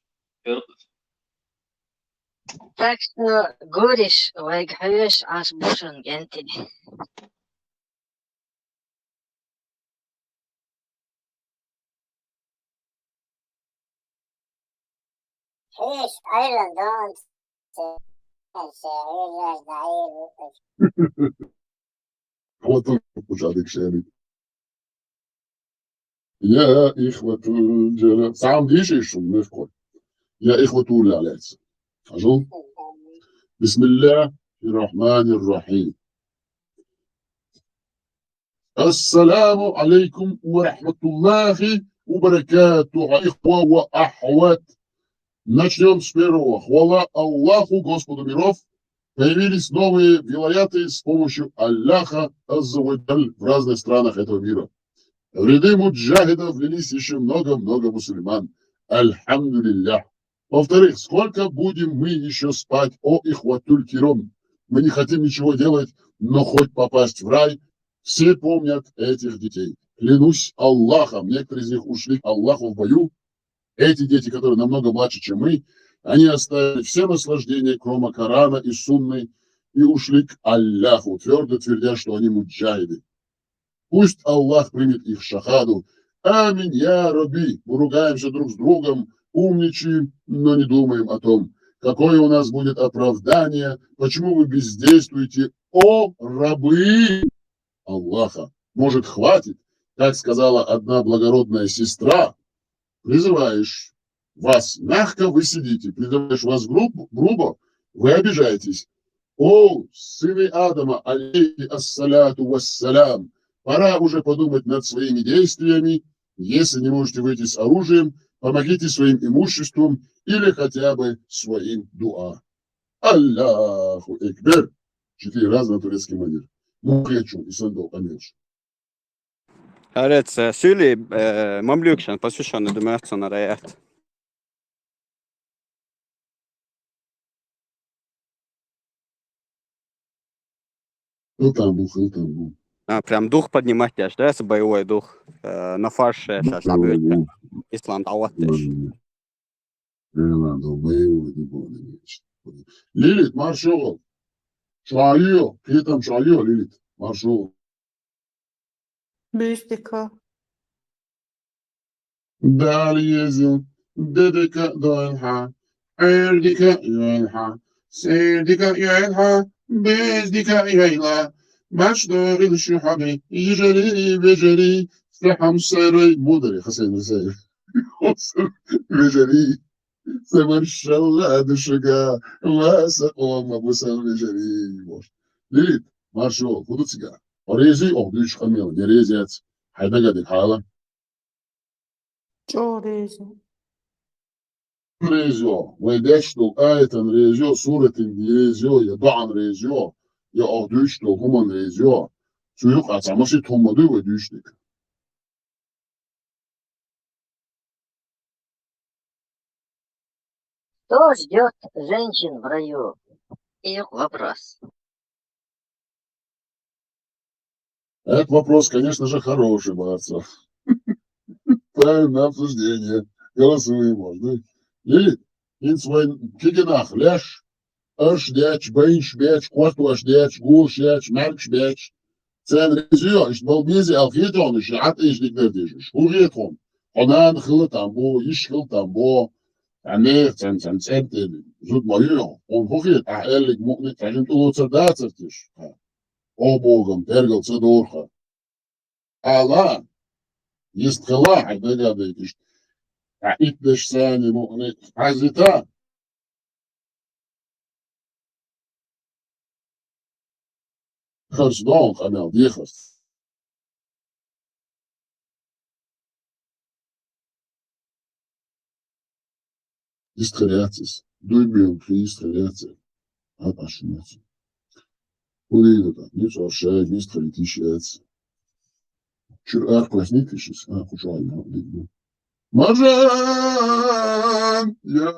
Так что гуриш вайга хьоьжуш Ӏаш бу шуна, кӀентий. Хьоьжуш Ӏелан донца, ша хьоьжуш дӀаелла. Хьо ту кху чӀа дика шериг. Я ихватул джана-, сам дийши шун мехкой. Я ихватул лалец. Хьажал. Бисмиллахир Рахманир Рахим. Ассаламу алейкум ва рахматуллахи ва баракатух, ихва ва ахват. Начнём с первого. Хвала Аллаху, Господу миров. Появились новые вилаяты с помощью Аллаха Азза ва Джаль в разных странах этого мира. В ряды муджахидов влились ещё много-много мусульман. Альхамдулиллях. Во-вторых, сколько будем мы ещё спать, о ихватуль киром? Мы не хотим ничего делать, но хоть попасть в рай. Все помнят этих детей. Клянусь Аллахом, некоторые из них ушли к Аллаху в бою. Эти дети, которые намного младше, чем мы, они оставили все наслаждения, кроме Корана и Сунны, и ушли к Аллаху, твёрдо твердя, что они муджахиды. Пусть Аллах примет их шахаду. Аминь, я Раби. Мы ругаемся друг с другом, умничаем, но не думаем о том, какое у нас будет оправдание, почему вы бездействуете, о рабы Аллаха. Может, хватит, как сказала одна благородная сестра, призываешь вас мягко, вы сидите, призываешь вас груб-, грубо, вы обижаетесь. О, сыны Адама, алейхи ассаляту вассалям, пора уже подумать над своими действиями. Если не можете выйти с оружием, помогите своим имуществом или хотя бы своим дуа. Аллаху Экбер! Четыре раза на турецкий манер. Мухечу и сандал амеш. Арец, э, сюли, э, мамлюкшан, посвящённый думаю, аят. Хилтан бу, хилтан бу. А, прям дух поднимать деш, да, это боевой дух. Э, на фарше, э, щас. Боевой дух. Ислам дӀаватташ. Боевой дух. Боевой дух, боевой дух. Лилит, маршо. Шо йо, хилтан шо йо, Лилит, маршо. Буьйсдика. Дала еза, дедика дойлхьа, Ӏердика йойлхьа, сердика йойлхьа, бездика йойла, баш догӀил шу хьаби, йижари, вежари, сан хьамсарай, мудари, Хасен Ризаев. Вежари. Ца маршалла душага, ва са къоман бусалба вежарий, бохуш. Лилит, маршо, хӀу ду цига? Хьо реза вуй оха дуьйцучу къамелан, я реза вац? Хьайн дагадега хьала. ЧӀогӀа реза ву. Реза ву. Вай деш долу аятан реза ву, суратан реза ву, я доӀан реза ву, я оха дуьйцуш долу хӀуманна реза ву. Цу юкъа цхьа масийтта хӀума ма дуй вай дуьйцуш дерг. Кто ждёт женщин в раю? И вопрос. Это вопрос, конечно же, хороший, Барцов. Ставим на обсуждение. Голосуем, можно. Лилит, хӀинца вайн кегий нах леш, арш детташ, байнаш бетташ, кортош детташ, гулаш етташ, мӀаьргаш бетташ, царна реза йо, иштта бала беза аьлла хета хьуна, иштта Ӏад эша дика дара дезаш. ХӀун хета хьуна? Хьо нана хила там бу, йиша хила там бу, цхьа нехан цхьана, цхьана цӀерда тӀе зуда ма ю хьо. Хьуна хӀун хета, ахь аьлларг мукъане а цхьа жима тӀулоцур дацара теша? О, богам, тергал ца дора хьан. Ала, йист хила, хьайн дагадайта иштта. Ахь итт дешна санна мукъане а хьаьззита. Харц догӀу къамел дехарца. Йистхир яц иза. Дуй боьлху йистхир яц иза. Хьан Ӏаш ю яц. ХӀун дийна тӀаккха? Ницкъ шай йистхир йиш яц. Чуьра аркъ ваьснийта иза? А, кху чохь а дийна. Маржан! Я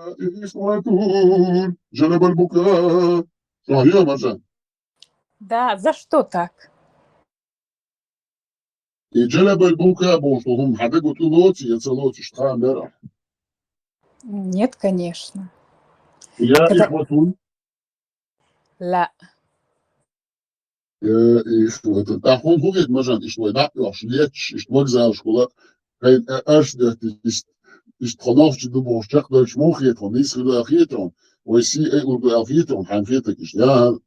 ихватун! Жалабал бука! Чохь ю, Маржан? Да, за что так? И жалабал бука бохуш долу хӀума хьан дагахь тӀулоцу я ца лоцу, иштта хаам бер ахь? Нет, конечно. Я Когда ихватун? Ла. Я ихватун. ТӀаккха хӀун хӀу хета, Маржан, иштта вай дӀа а оьхуш, леташ, иштта вокзалашкахула, хӀай, а, арш детташ, иштта, иштта хьо нохчи ду бохуш чекхдойтуш муха хета хьуна, нийса хир ду аьлла хета хьуна, вай сий айалур ду аьлла хета хьуна, хьайна хетарг иштта? Я,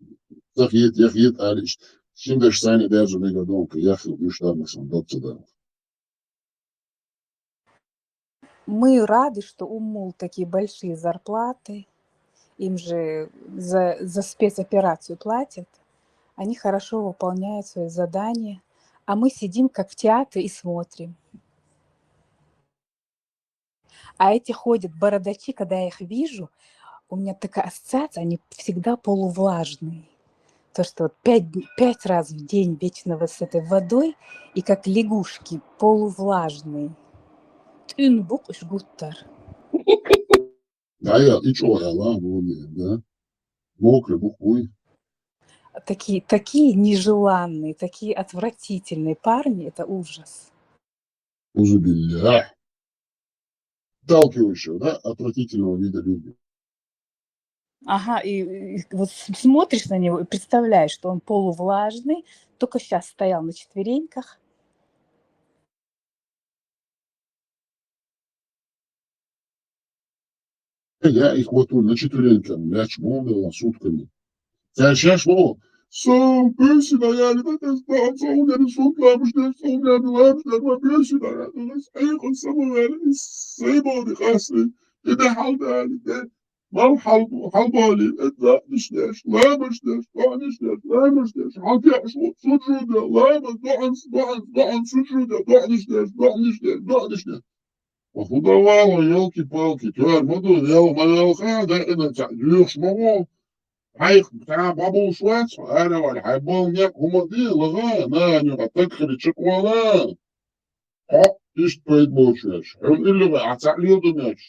ца хета, я хета, ала иштта. Шин дешна санна даьржа мегар донка, я хила гуьш дар, сан дог ца дара. Мы рады, что у мул такие большие зарплаты, им же за, за спецоперацию платят, они хорошо выполняют свои задания, а мы сидим как в театре и смотрим. А эти ходят бородачи, когда я их вижу, у меня такая ассоциация, они всегда полувлажные. То, что вот пять, дн- пять раз в день вечно вот с этой водой, и как лягушки полувлажные. ТӀуьн бу-кх уьш гуттар. Да, я и чё, я ла, да? Мокрый бух буй. Такие, такие нежеланные, такие отвратительные парни, это ужас. Узубилля. Отталкивающего, да, отвратительного вида люди. Ага, и, и вот с- смотришь на него и представляешь, что он полувлажный, только сейчас стоял на четвереньках. Я их вот тут на четвереньках, мяч мол, сутками. Цаьршаш мо, со пуьйсина яли да тас баам со угер сунт ламуш деш, со угер ламуш деш, ма пуьйсина яли да тас айкъун самавер, и сай боди хасли, и да хьал да яли да. Мал хьал, хьал боли, эт да ниш деш, ламуш деш, да ниш деш, ламуш деш, хьал теш, суджуда, ламуш, доан, доан, доан, суджуда, да ниш деш, да ниш деш, да ниш деш. Ва худа вала, ёлки-палки, тёр ма ду, вел ма велха, да ина ца, юхш ма ву. Хьайх, ца бабулш вац, ара вал, хьай бол некъ хӀума ди, лага, на, нюха, так хили чекъвала. Хьо, иштта пайда боцуш веш. Хьуна илли вай, а ца лел ду меш.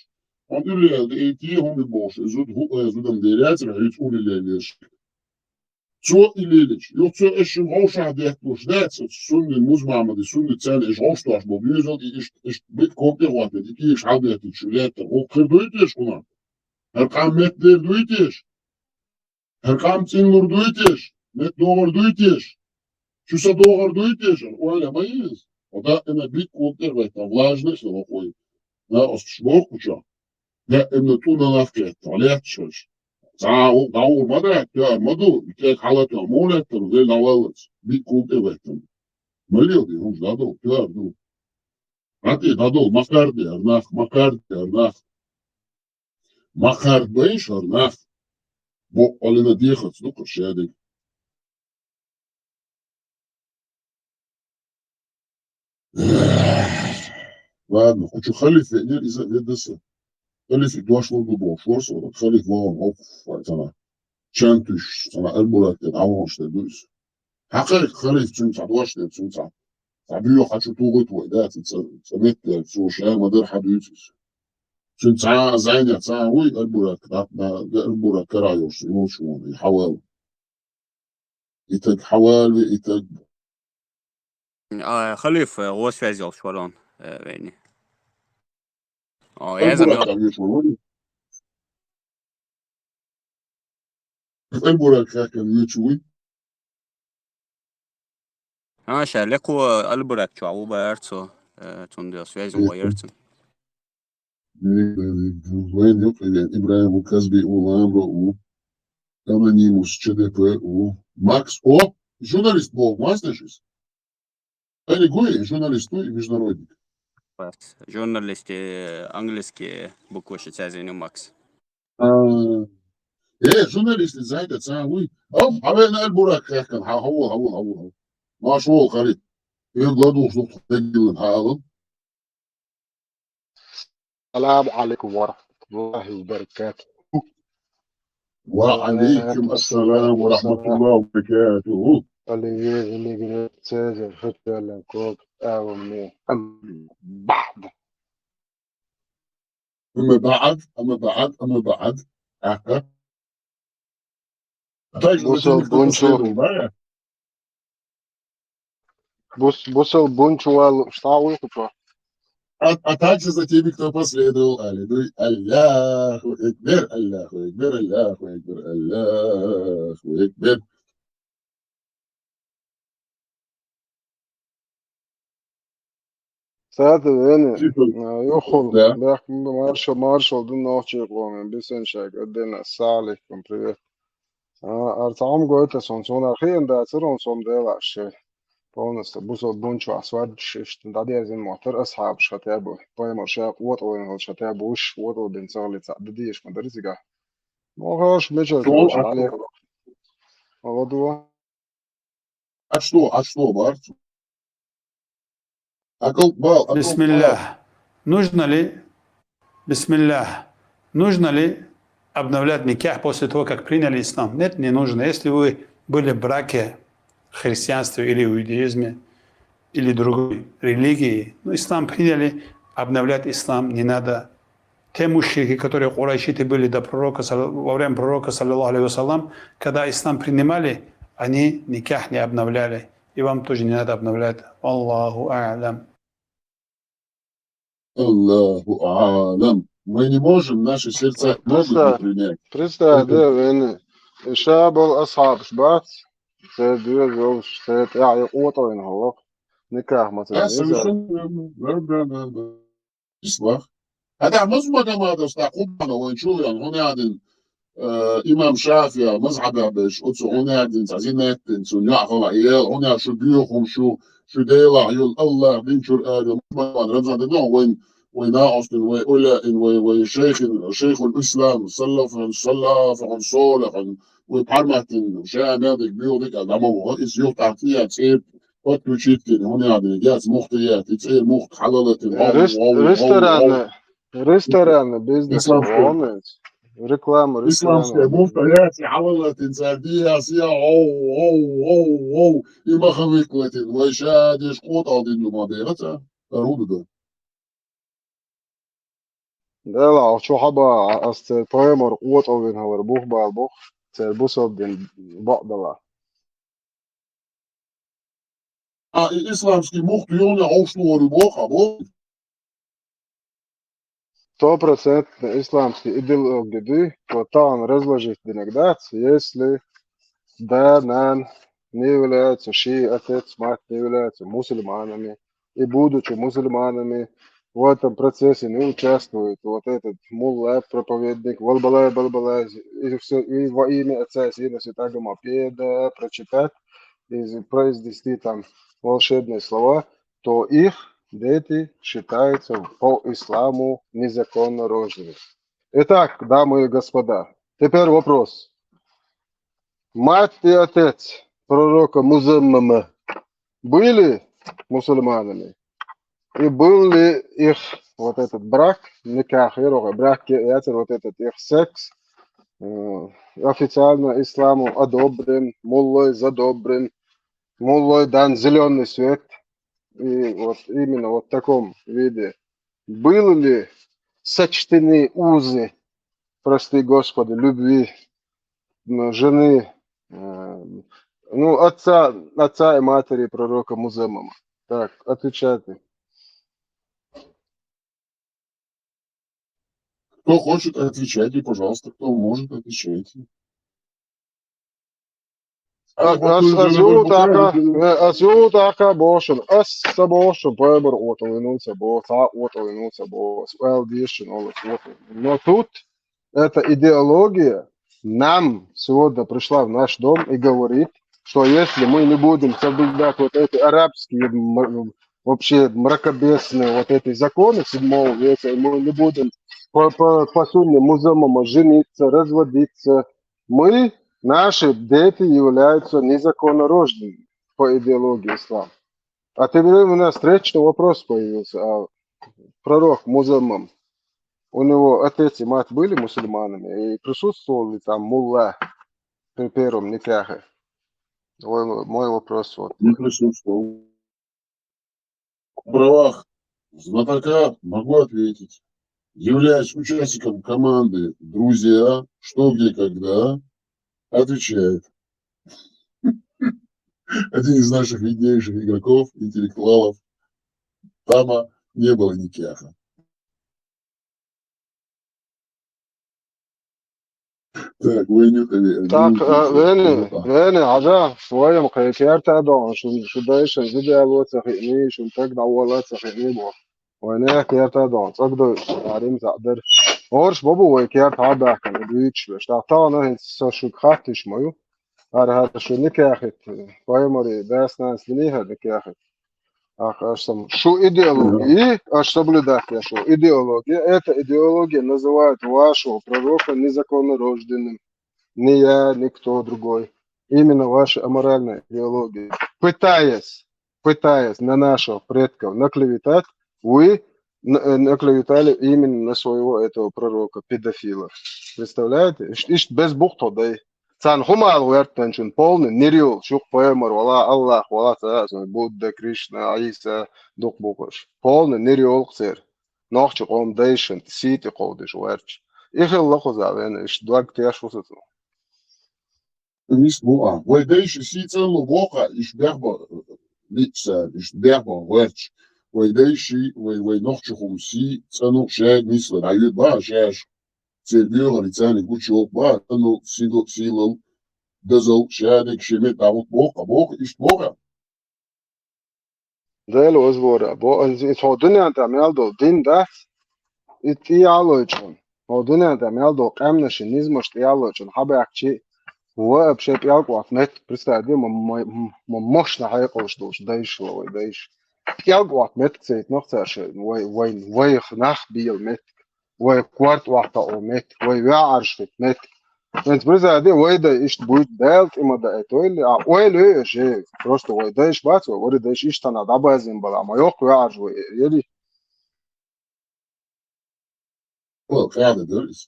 Хьуна илли ди ити хӀума бохуш, зуд ху, э, зудам деряцара, хьуьца улли лелеш. Цо и лелича, юха цо эшшин гӀовшах детталуш дац, оцу суннин музмамади суннин царна иш гӀовш тош бо буьйзал, и иш, иш бит кокъе гӀоттади, и кийш хьалбеттичу летта, гӀуллакх хир дуйтеш хӀуна? ХӀара къам метта дер дуйтеш? ХӀара къам цӀинлур дуйтеш? Метта догӀар дуйтеш? Чу са догӀар дуйтеш? Ойла ма иза. Ода ина бит кокъе гӀоттан, влажный хила кхой. На, оцуш боху чо. Даимна тӀуна нах кхетта, летташ хилча. Цхьа а гӀу-, дӀагӀур ма дац, тоьар ма ду, и кӀек хьала тоьар, муха лаьттар, вай дӀаваллалц, биккул тӀе веттан. Ма лел ди, хӀумаш дӀадолу, тоьар ду. ГӀатӀе дӀадолу, ма карде хӀара нах, ма карде хӀара нах. Ма кхарда бай шарнах. Боккъалина дехац дукха шадиг. Ладно, кучу халиф веънер иза веддаса. Халиф и дошло до бо, шорс, халиф вагон, оп, файтана. Чантуш, сана Аль-Бурак, авон, что дуйс. Хакай халиф, цун ца дошле, цун ца. Ца бюя хочу тугут вой, да, ца, ца меттер, цу шая мадар хадуйцис. Цун ца зайня, ца уй, Аль-Бурак, да, да, Аль-Бурак карайош, и вот что он, и хавал. Итак, хавал, итак. А, халиф, э, гъо связь ёлш варон, э, вейни. О, я Аль-Бурак замёл. Там вешал, вроде. Аль-Бурак как он вешал, вой. А, ша, леку Аль-Бурак чуа, у баарцо, э, цун дел связь Мгм. Уайерцин. Вайн юк, Ибраим у Казби, у Ламбо, у Анонимус, Ч Д П, у Макс. О, журналист бо, маснешис? Али гуи, журналист, и международник. Бас. Журналист, э, английский буквы шицязину Макс. А, э, журналист, зайда, ца, уй. О, а вы на Аль-Бурак, как он, ха, ха, ха, ха, ха. Маш вол, халиф. Ир гладу, что ты делаешь, ха, ха. السلام عليكم ورحمة الله وبركاته. وعليكم السلام ورحمة الله وبركاته. Алиев, Лигрек, Цезарь, Хаталаков, Авами. أما بعد، أما بعد، أما بعد. Аха. А так же Бусал затем, кто Бунчу. Последовал, да? Бус-, бусал Бунчу вал, что вы тут? А, а также за теми, кто последовал. Аллилуйя. Аллаху Акбар, Аллаху Акбар, Аллаху Акбар, Аллаху Акбар. Саата вене, Чисто. А, юхул, Да. бяхк маршал, маршал, дун нохчи къломен, бисен шаг, отдельно, саликум, привет. А, арцаам гойта сон, сон архиен да, цирон сом дела, ше. Полностью, бусо бунчу асвад, шишт, да дерзин мотор, асхаб шатя бу, поймал шак, вот он, вот шатя бу, уш, вот он, бен цаглица, да диеш, мадарисига. Ну, хорош, меча, Сон хорош, а али. Молодого. А что, а что, Барт? А кол-, бал, а кол-, Бисмиллях. Нужно ли, бисмиллях, нужно ли обновлять никях после того, как приняли ислам? Нет, не нужно. Если вы были в браке в христианстве или иудаизме, или другой религии, ну, ислам приняли, обновлять ислам не надо. Те мушрики, которые курайшиты были до пророка, салла-, во время пророка, саллаллаху алейхи ва саллям, когда ислам принимали, они никях не обновляли. И вам тоже не надо обновлять. Аллаху а'лям. Аллаху а'лям. Мы не можем, наши сердца могут не Представь, принять. представь, Это да, вен, иша был асхаб шбац, се дюз, се тя, и отойн холок. Никах, мацан, Да, не знаю. совершенно верно. Да, да, да, да. Ислах. А да, мазмагамадов ста Кубана, вон чуян, он ядин, э, имам Шафия, мазхаба беш, оцу он ядин, цазинеттин, цу няхала, ел, он я шу бюхум, шу, шу дела, юл Аллах, дин чур ари, мазмагамад, Рамзан, да, вон, вон наостин, вон уля, ин, вон, вон шейхин, шейхул Ислам, салафан, салафан, солахан, вон парматин, шамелдик, бюлдик, а дамо, из юхтатия, цеп, Подключить кин, хӀун яхьдина, гес мухта яхь, и цӀе мухта хьалалатина, гӀов, Рес-, гӀов, гӀов, ресторан, гӀов. Ресторан бизнес Исламский. Гьонес. Реклама, Исламская ресторан. Мухта яхь, и хьалалатина, цар дияс я, гӀов, гӀов, гӀов, гӀов. И ма хавиклатина, вай ша деш къотӀал дин ду ма бегӀа ца, руда ду. Дела, ахчо хьаба, ас цер пайхамар къотӀал вина хилар бух бал бух, цер бусалба дин бакъдала. А, и исламский мухт юхне овшлугӀар ю боху, бо? Стопроцентно исламский идеология ди, то там разложить динаг дац, если да, нан не являются, ши отец, мать не являются мусульманами, и будучи мусульманами, в этом процессе не участвует вот этот мулла, проповедник, валбалай, балбалай, и всё, и во имя Отца, Сына, Святаго Мопеда прочитать, из-, произнести там волшебные слова, то их дети считаются по исламу незаконно рожденными. Итак, дамы и господа, теперь вопрос. Мать и отец пророка Музаммама были мусульманами? И был ли их вот этот брак, никах, и рога, брак, я вот этот их секс, э, официально исламом одобрен, муллой задобрен, муллой дан зеленый свет, и вот именно вот в таком виде. Были ли сочтены узы, прости Господи, любви, м, жены, э, ну, отца, отца и матери пророка Музаммама? Так, отвечайте. Кто хочет, отвечайте, пожалуйста. Кто может, отвечайте. Ас, ас, ас юлтака, э, ас юлтака бошун, ас са бошун, пайхамар оталинуца бо, са оталинуца бо, ас эл дешин олус оталин. Но тут эта идеология нам сегодня пришла в наш дом и говорит, что если мы не будем соблюдать вот эти арабские м-, вообще мракобесные вот эти законы седьмого века, и мы не будем по, по, по сунне Музаммама жениться, разводиться, мы, наши дети являются незаконнорожденными по идеологии ислама. А теперь у нас встречный вопрос появился. А пророк Музаммам, у него отец и мать были мусульманами, и присутствовал ли там мулла при первом никахе? Мой, мой вопрос вот. Не присутствовал. В правах знатока могу ответить. Являясь участником команды «Друзья», что, где, когда, отвечает один из наших виднейших игроков, интеллектуалов, там не было никяха. Так, вайна, э, так, э, вайна, вайна, хьажа, вайна, кхы керта дон, шун, шу дайшин зуда лоаца хиъни, шун таг дӀаваллаца хиъни бо. Вайна керта дон, цӀагӀа дой, арим заӀдар. Орш бабу вай керта хьабаьхкан, дуьйцуш беш. Так, тахана хӀинца со шуга хатташ ма ю. ХӀара, хӀара шу никяхит, пайхамари дас-нанас динехьа никяхит. Ах, аш сам. Шу идеология, аш соблюдать я шу идеология. Эта идеология называет вашего пророка незаконнорожденным. Не я, никто другой. Именно ваша аморальная идеология. Пытаясь, пытаясь на наших предков наклеветать, вы н-, э, наклеветали именно на своего этого пророка, педофила. Представляете? Иш-, иш без бухто дай. Царна хӀумал гӀертанчун полный нир йолуш ю-кх пайхамар вала, Аллах вала, ца а, Будда, Кришна, Ӏийса, дукха бу-кх уьш. Полный нир йолу-кх церан. Нохчийн къоман дайшна сий тӀе кховдийш гӀерташ. И хилла кхуза вена, иштта дог теш ву сан цунах. Вис бу а. Вай дайши сий цӀанлу боху а, иштта бехбо, лиъча цара, иштта бехбо гӀерташ. Вай дайши, вай, вай нохчийн хӀума сий цӀанлу шаьга нислур дӀайоьду баха шаьш. Церан боьхар царна гучуйоккху баха, цӀанлу, сийлалла, дозалла, шадерг шен метта дӀахӀутту боху а, боху, иштта боху а. Дела вазвора, бо, иза, иза хьо дуьнен тӀехь мел долу дин дац, иза тӀе а лойчун. Хьо дуьнен тӀехь мел долу къаьмнаши низамаш тӀе а лойчун, хьабаьхкичи, ва вообще пӀелг отта меттиг, представь, ма, ма, ма, мощна хьекъалш долуш дайшла вай дайша. ПӀелг отта меттиг ца йитинарх цара шайн, вай, вай, вайх нах бела меттиг. Вай корта охьатаӀо меттиг, вай ваьӀарш хӀуьтту меттиг. ХӀинца, призаде, вай дай иштта буьйцу, Дала тӀе ма даийтойла, а ойла ю аш, э, просто вай дайш бац, вай вари дайш иштта хьанна дӀабазийна бала, ма йоккха ваьӀарш вай, э, ели. О, кӀаьда дара иза.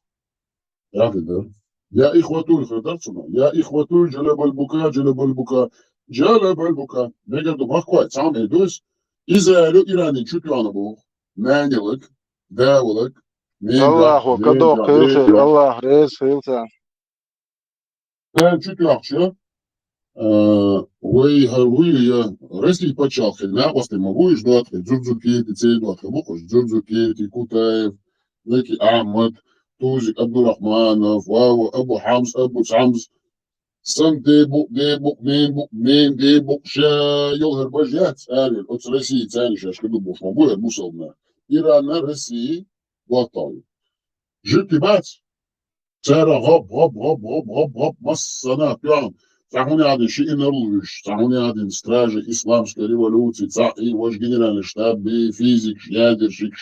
КӀаьда дара. Я ихватуль хир дара цунах. Я ихватуль, джалабаль бука, джалабаль бука, джалабаль бука. Мегар ду махкой, цхьаьна эр ду иза. Иза аьлла Иране чу тоьхна боху. Нанилаг, давалаг, Аллахо кадо кхелхира, Аллах реза хилла царна. Царна чу тоьхча, а, вай хӀара вуй я, Россия пачхьалкхе накъостий ма бу уьш доттагӀий, Дзурдзу Керти, церан доттагӀий бу-кх уьш, Дзурдзу Керти, Кутаев, Лаки Ахьмад, Тузик Абдурахманов, Вава, Абу Хьамз, Абу Цамз, сан де бу, де бу, нен бу, нен де бу, ша йолу хӀара бажа яц, аьлла, оцу Россия царна шаьш кадо бохуш ма бу хӀара мусална. Иран а, Россия а доттагӀий. Жуьгти бац. Цара гӀоб, гӀоб, гӀоб, гӀоб, гӀоб, гӀоб, массанхьа тоьхна. Цхьа хӀума яхьдина ши инарла вуьш, цхьа хӀума яхьдина стражи исламской революции, цхьаъ и важа генеральный штаб бен, физикаш, ядерщикаш,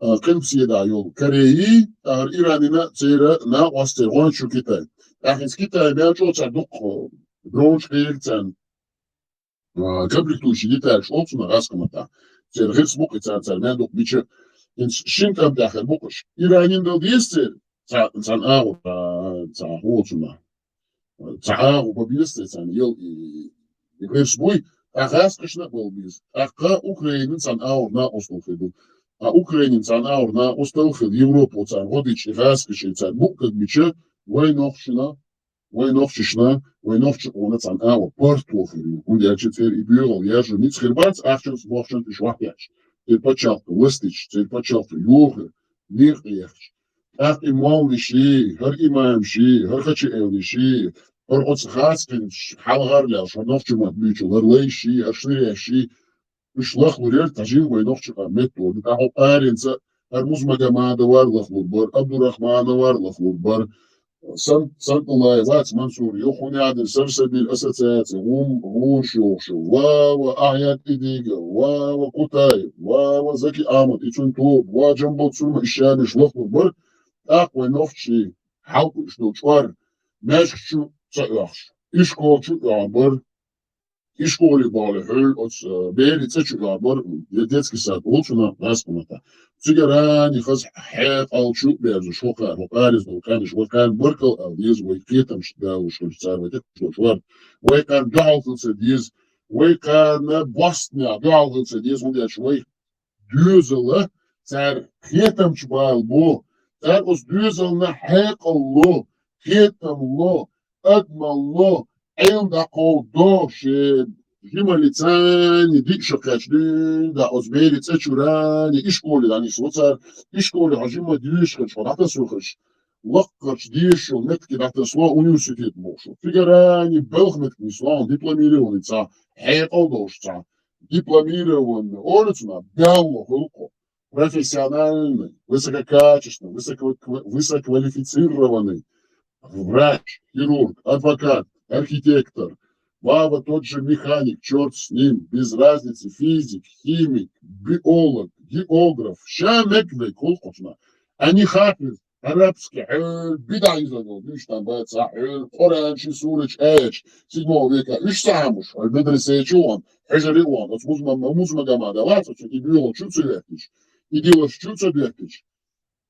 а, къилбаседа йолу Кореи, тӀаккха Иранина церан накъостий гӀоьнчу Китай. ТӀаккха иза Китай мел чӀогӀа цара дукха дронаш хьега царна, а, комплектующий деталаш олу цунах гӀазкхи маттахь. Церан гӀирс бу-кх и царна, цара мел дукха бича. ХӀинца шина тӀам тӀехь хир бу-кх уьш. Иранин дала деза церан цхьа, цхьана агӀор, а, цхьа хӀун цунах. Цхьа агӀо бан беза церан, ел и, и гӀирс буй, тӀаккха гӀазкхашна а бала беза. ТӀаккха Украинин цхьана агӀор накъосталла хир ду. Ткъа Украинин цхьана агӀор накъосталла хир, Европо царна гӀо дича, и гӀазкхашна цара букъ кагбича, вай нохчашна, вай нохчашна, вай нохчийн къона цхьана агӀор паргӀато хир ю. ХӀунда аьлча церан и боьхалла яржо ницкъ хир бац, ахчанца, мохчанца уьш вахьтехь. Церан пачхьалкх ластийча, церан пачхьалкх йохийча, некъа тӀе яхча. ТӀаккха и молланаши, хӀара имамаши, хӀара хача эланаши, хӀара оцу хацкхинчу хьалхара лаьлла, хӀара нохчийн мотт буьйцуш, хӀара лайши, хӀара шнаряши, уьш лахлур яра тхьажин вай нохчийн къам меттаво ду. ТӀаккха хӀокху аренца хӀара Музмагомадов а лахлур бара, Абдурахманов а лахлур бара, Сан-, Сантулаев вац Мансур, юха хӀун яхьа дина, Сарсабиль ассоциаци, гӀум-, гӀумаш йохуш, ва, ва Ахьяд Идига, ва, ва Кутаев, ва, ва Заки Ахьмад, и цуьнан тоба, ва Джамбул Цурма, и шамаш лахлур бара, тӀаккха вай нохчий хьалкхуьуш долу чкъор маьждиг чу ца оьхуш, ишкол чу а оьхур бара, ишколе бахьале хьуьлла оцу, э, берийн цӀа чу оьхур бара, я детский сад олу цунах гӀазкхи маттахь. Цигара хаза хьекъал чу а берзаш, хӀокхара, хӀокхара иза долу къаьмнаш, вай къаьмнаш баркалла ала деза, вай кхетамаш далуш хилча цара, вай тӀекхуьуш долчу варна. Вай къаьмнаш дуьхьал хила ца деза, вай къаьмнаш бостнех дуьхьал хила ца деза, хӀунда аьлча вай доьзал цара кхетамчу бала бо, цара оцу доьзална хьекъал ло, кхетам ло, адамалло, Ӏилма дӀакховдадо, шен жималлица диъ шо кхаьчна дуьйна дӀа оцу берийн цӀа чуьра ишколе дӀанисло цара, ишколе хьо жимма доьшуш хилча, хьо дӀатасо хилча, лаккхарчу дезачу меттиге дӀатасало университет бохуш. Цигара балха меттиг нисло, дипломированный цхьа хьекъал долуш цхьа, дипломированный, олу цунах, баьлла хуьлу-кх. Профессиональный, высококачественный, высоко-, высококвалифицированный врач, хирург, адвокат, архитектор, ва, ва тот же механик, чёрт с ним, без разницы, физик, химик, биолог, географ, ша мегвей кулкхучна. Они хафиз, арабский, хьуьлла бидӀа йиза долу дуьйш там бац, хьуьлла Къуръан ши сурачу аьлча, седьмого века, уьш ца хьамуш, хьуьлла медресе чу ван, хьуьжаре ван, оцу музма-, музмагамада вац, оцу и буьйгӀал чу ца веттича, и дилаш чу ца доьттича.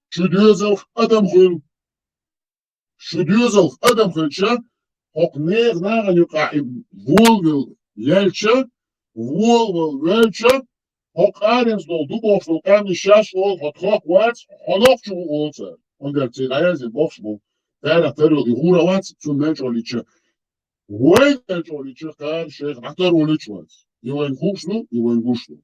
Шу доьзалх адам хуьлу. Шу доьзалх адам хилча, хӀокху нехан нахана юкъахь и волавелла яьлча, волавелла ваьлча, хӀокху аренца долу ду бохуш долу къаьмнаш шаьш олу, хьо тхох вац, хьо нохчо ву олу цара. ХӀунда аьлча церан дӀаяздина бохуш бу. Царах тара йолу и гӀура вац, цунна мел чӀогӀа лича. Вайн мел чӀогӀа лича кхара шайх дӀатарволуьйтуш вац. И вайн хууш ду, и вайн гуш ду.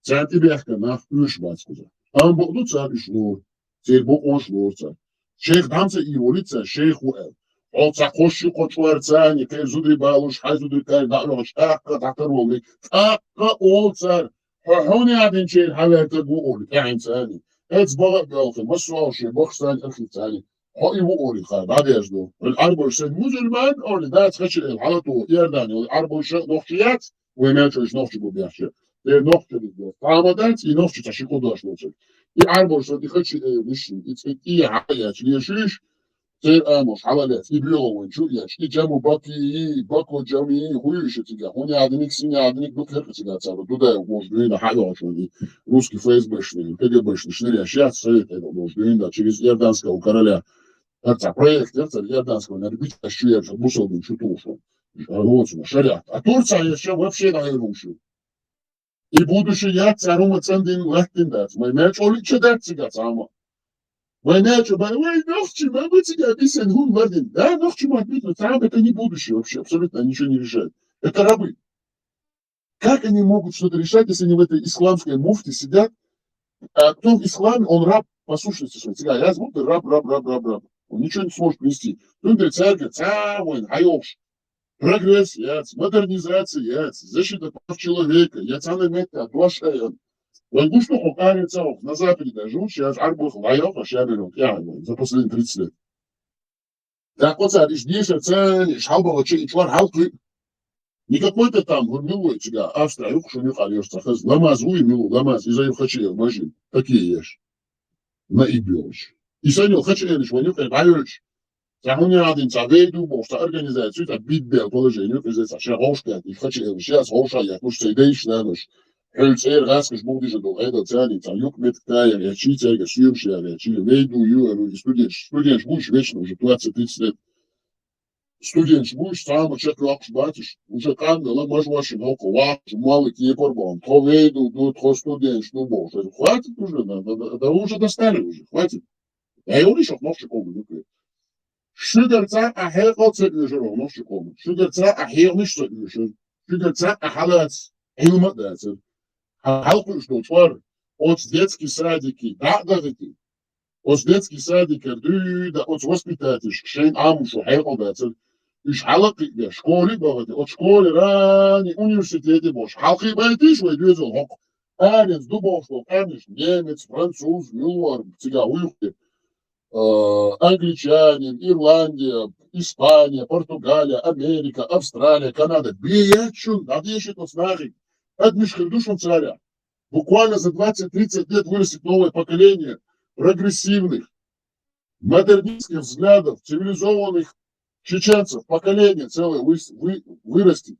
Царна тӀебехкан нах оьшуш бац кхуза. Амма бакъду цара уьш лору. Церан бакъонаш лору цара. Шайх дӀа ца ийволуьйту цара, шайх ву аьлла. Хьо цхьа кхо ши кхо чкъор царна, кхеран зударий балуш, хьайн зударий кхаьрга дӀа а оьхуш, тӀаккха дӀатарволуьйту. ТӀаккха олу цара, хьо хьуна яздинчеран хьан ваьлла стаг ву олий, тӀаьхьенца царна. Эцца баха а боьлху, массо а шен бахаш царна архив царна. Хьо и ву олий, кхара дӀадерзадо. Хьуьлла Ӏарбойша сайн музульман олий, дац хача элла, хьалато, Иордани олий, Ӏарбойша нохчий яц, вай мел чӀогӀа нохчий бу бехча. Э, нохчий бу бехча. Цхьа а ма дац, и нохчий цхьа ши кхо дош доцург. И Ӏарбойша сан и хача элла виш, и цӀе тӀе хьа яц, лешуьйш, церан амалш хьала лаьц, и боьгӀа вайн чу а еш, и Джаму Баки, Бако Джами, хӀун ю иша цигахь, хӀун яздиниг, син яздиниг, дукха хӀиркъа цигахь цара, Дудаев бохуш дуьйна хьа а йоӀуш вайн, и русский ФСБшный, КГБшный, шнареш яц, Совет Эдал бохуш дуьйна, через иорданского короля. ХӀара цхьа проект яра цара иорданского, наьра бича шу яра, бусалбин шу тухуш ван. Воцуна, шариат. А Турция яра ша вообще дӀахьуьруш ю. И будущее яц, цара хӀума цӀандина латтина дац. Вай мел чӀогӀа лича дац цигахь цхьа хӀума. Вай мел чӀогӀа, вай нохчий, ма бу цигахь бисина хӀума лардина. Да, нохчий ма бу, но цхьа хӀума, это не будущее вообще, абсолютно ничего не решает. Это рабы. Как они могут что-то решать, если они в этой исламской муфте сидят? А кто в исламе, он раб по сущности своей. Цигахь яздина ду, раб, раб, раб, раб, раб. Он ничего не сможет принести. Цундела цаьрга цхьа а вайн хьайолуш. Прогресс яц, модернизация яц, защита прав человека, я цхьана метта дош а ян. Вайн гуш ду хӀокху къаре ца вахана, на Западе даже, уьш яц Ӏарбойх дӀайоккхуш, я беро тӀаьхьа вайн, за последние тридцать лет. ТӀаккха цара иштта дешар царна, иштта хьалабахча и чкъор хьалакхуьу. Не какой-то там, хӀума мила ву цигахь, Австрия юкъа шуна юкъара еш ца хаза. Ламаз вуй мила ву, ламаз, иза ю хача эр мажин. Такие еш. наиб йолаш. И санна йола хача элаш вайна юкъе дӀайолаш. Цхьа хӀуна яхадина, цхьа вейду бохуш, цхьа организацию, цхьа бидбел положение юкъе, иза цхьа шен гӀовшкъяьтта, и хача элаш яц, гӀовша яхуш, цай дайш, нанош. Хьол цӀера гӀаскхаш бугдижа долу Ӏедал царний цхьа юкъ метта таяр, я чи цаьрга суьрш яр, я чи вейду юар, и студенташ, студенташ буш вечно уже двадцать тридцать лет. Студенташ буш, цхьамма чекх йоккхуш бацаш, уже къамдала мажвашин хӀокху вахаш, мала кепар боху, тхо вейду ду, тхо студенташ ду бохуш. Хватит уже, да, да, да, да, уже достали уже, хватит. Я йолуш нохча къоман юкъе. Шуьгара цхьа а хьекъал ца оьшура нохча къоман. Шуьгара цхьа а хьехамаш ца оьшура. Шуьгара цхьа а хьалаца Ӏилма а дацара. Хьалкхуьуш долу чкъор оцу детский садике дӀа а дахийти. Оцу детский садикера дуьйда оцу воспитательш шайн Ӏамуш хьекъал дацара. Уьш хьалакхиъ беш, школе а бахати, оцу школе рани университете бохуш, хьалкхиъ байтийша вай доьзал хӀокху. Аренца ду бохуш долу къаьмнаш, немец, француз, милвар, цига вуьйху те. Э, англичанин, Ирландия, Испания, Португалия, Америка, Австралия, Канада. Бе яц шуна, дӀадешийта оцу нахе. Адамаш хир ду шуна царах. Буквально за двадцать-тридцать лет вырастет новое поколение прогрессивных, модернистских взглядов, цивилизованных чеченцев. Поколение целое выс-, вы-, вырастет.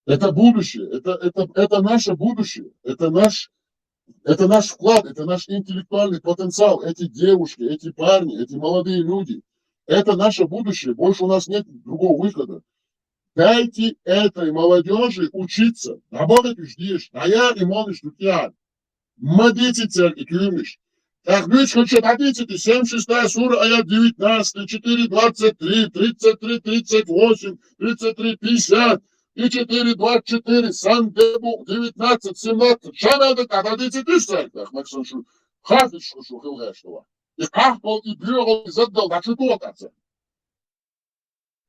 Это будущее, это, это, это наше будущее, это наш, это наш вклад, это наш интеллектуальный потенциал, эти девушки, эти парни, эти молодые люди. Это наше будущее, больше у нас нет другого выхода. Дайте этой молодёжи учиться. ДӀабахийта уьш деша, дӀаяха и моллиш ду тӀехь. Ма дийци цаьрга и туьйранаш. ТӀаккха дуьйцу хӀун шу дӀадийци, семь шестая сура, аят девятнадцать, четыре двадцать три, тридцать три тридцать восемь, тридцать три пятьдесят и четыре двадцать четыре, Сандебу девятнадцать семнадцать. Ша мел дан тӀе дӀадийци уьш цаьрга, тӀаккха, Максим, шу хафиш шу хила гӀерташ ду. И къахьол, и боьгӀал, и заддал дӀа чу туху тӀаккха царна.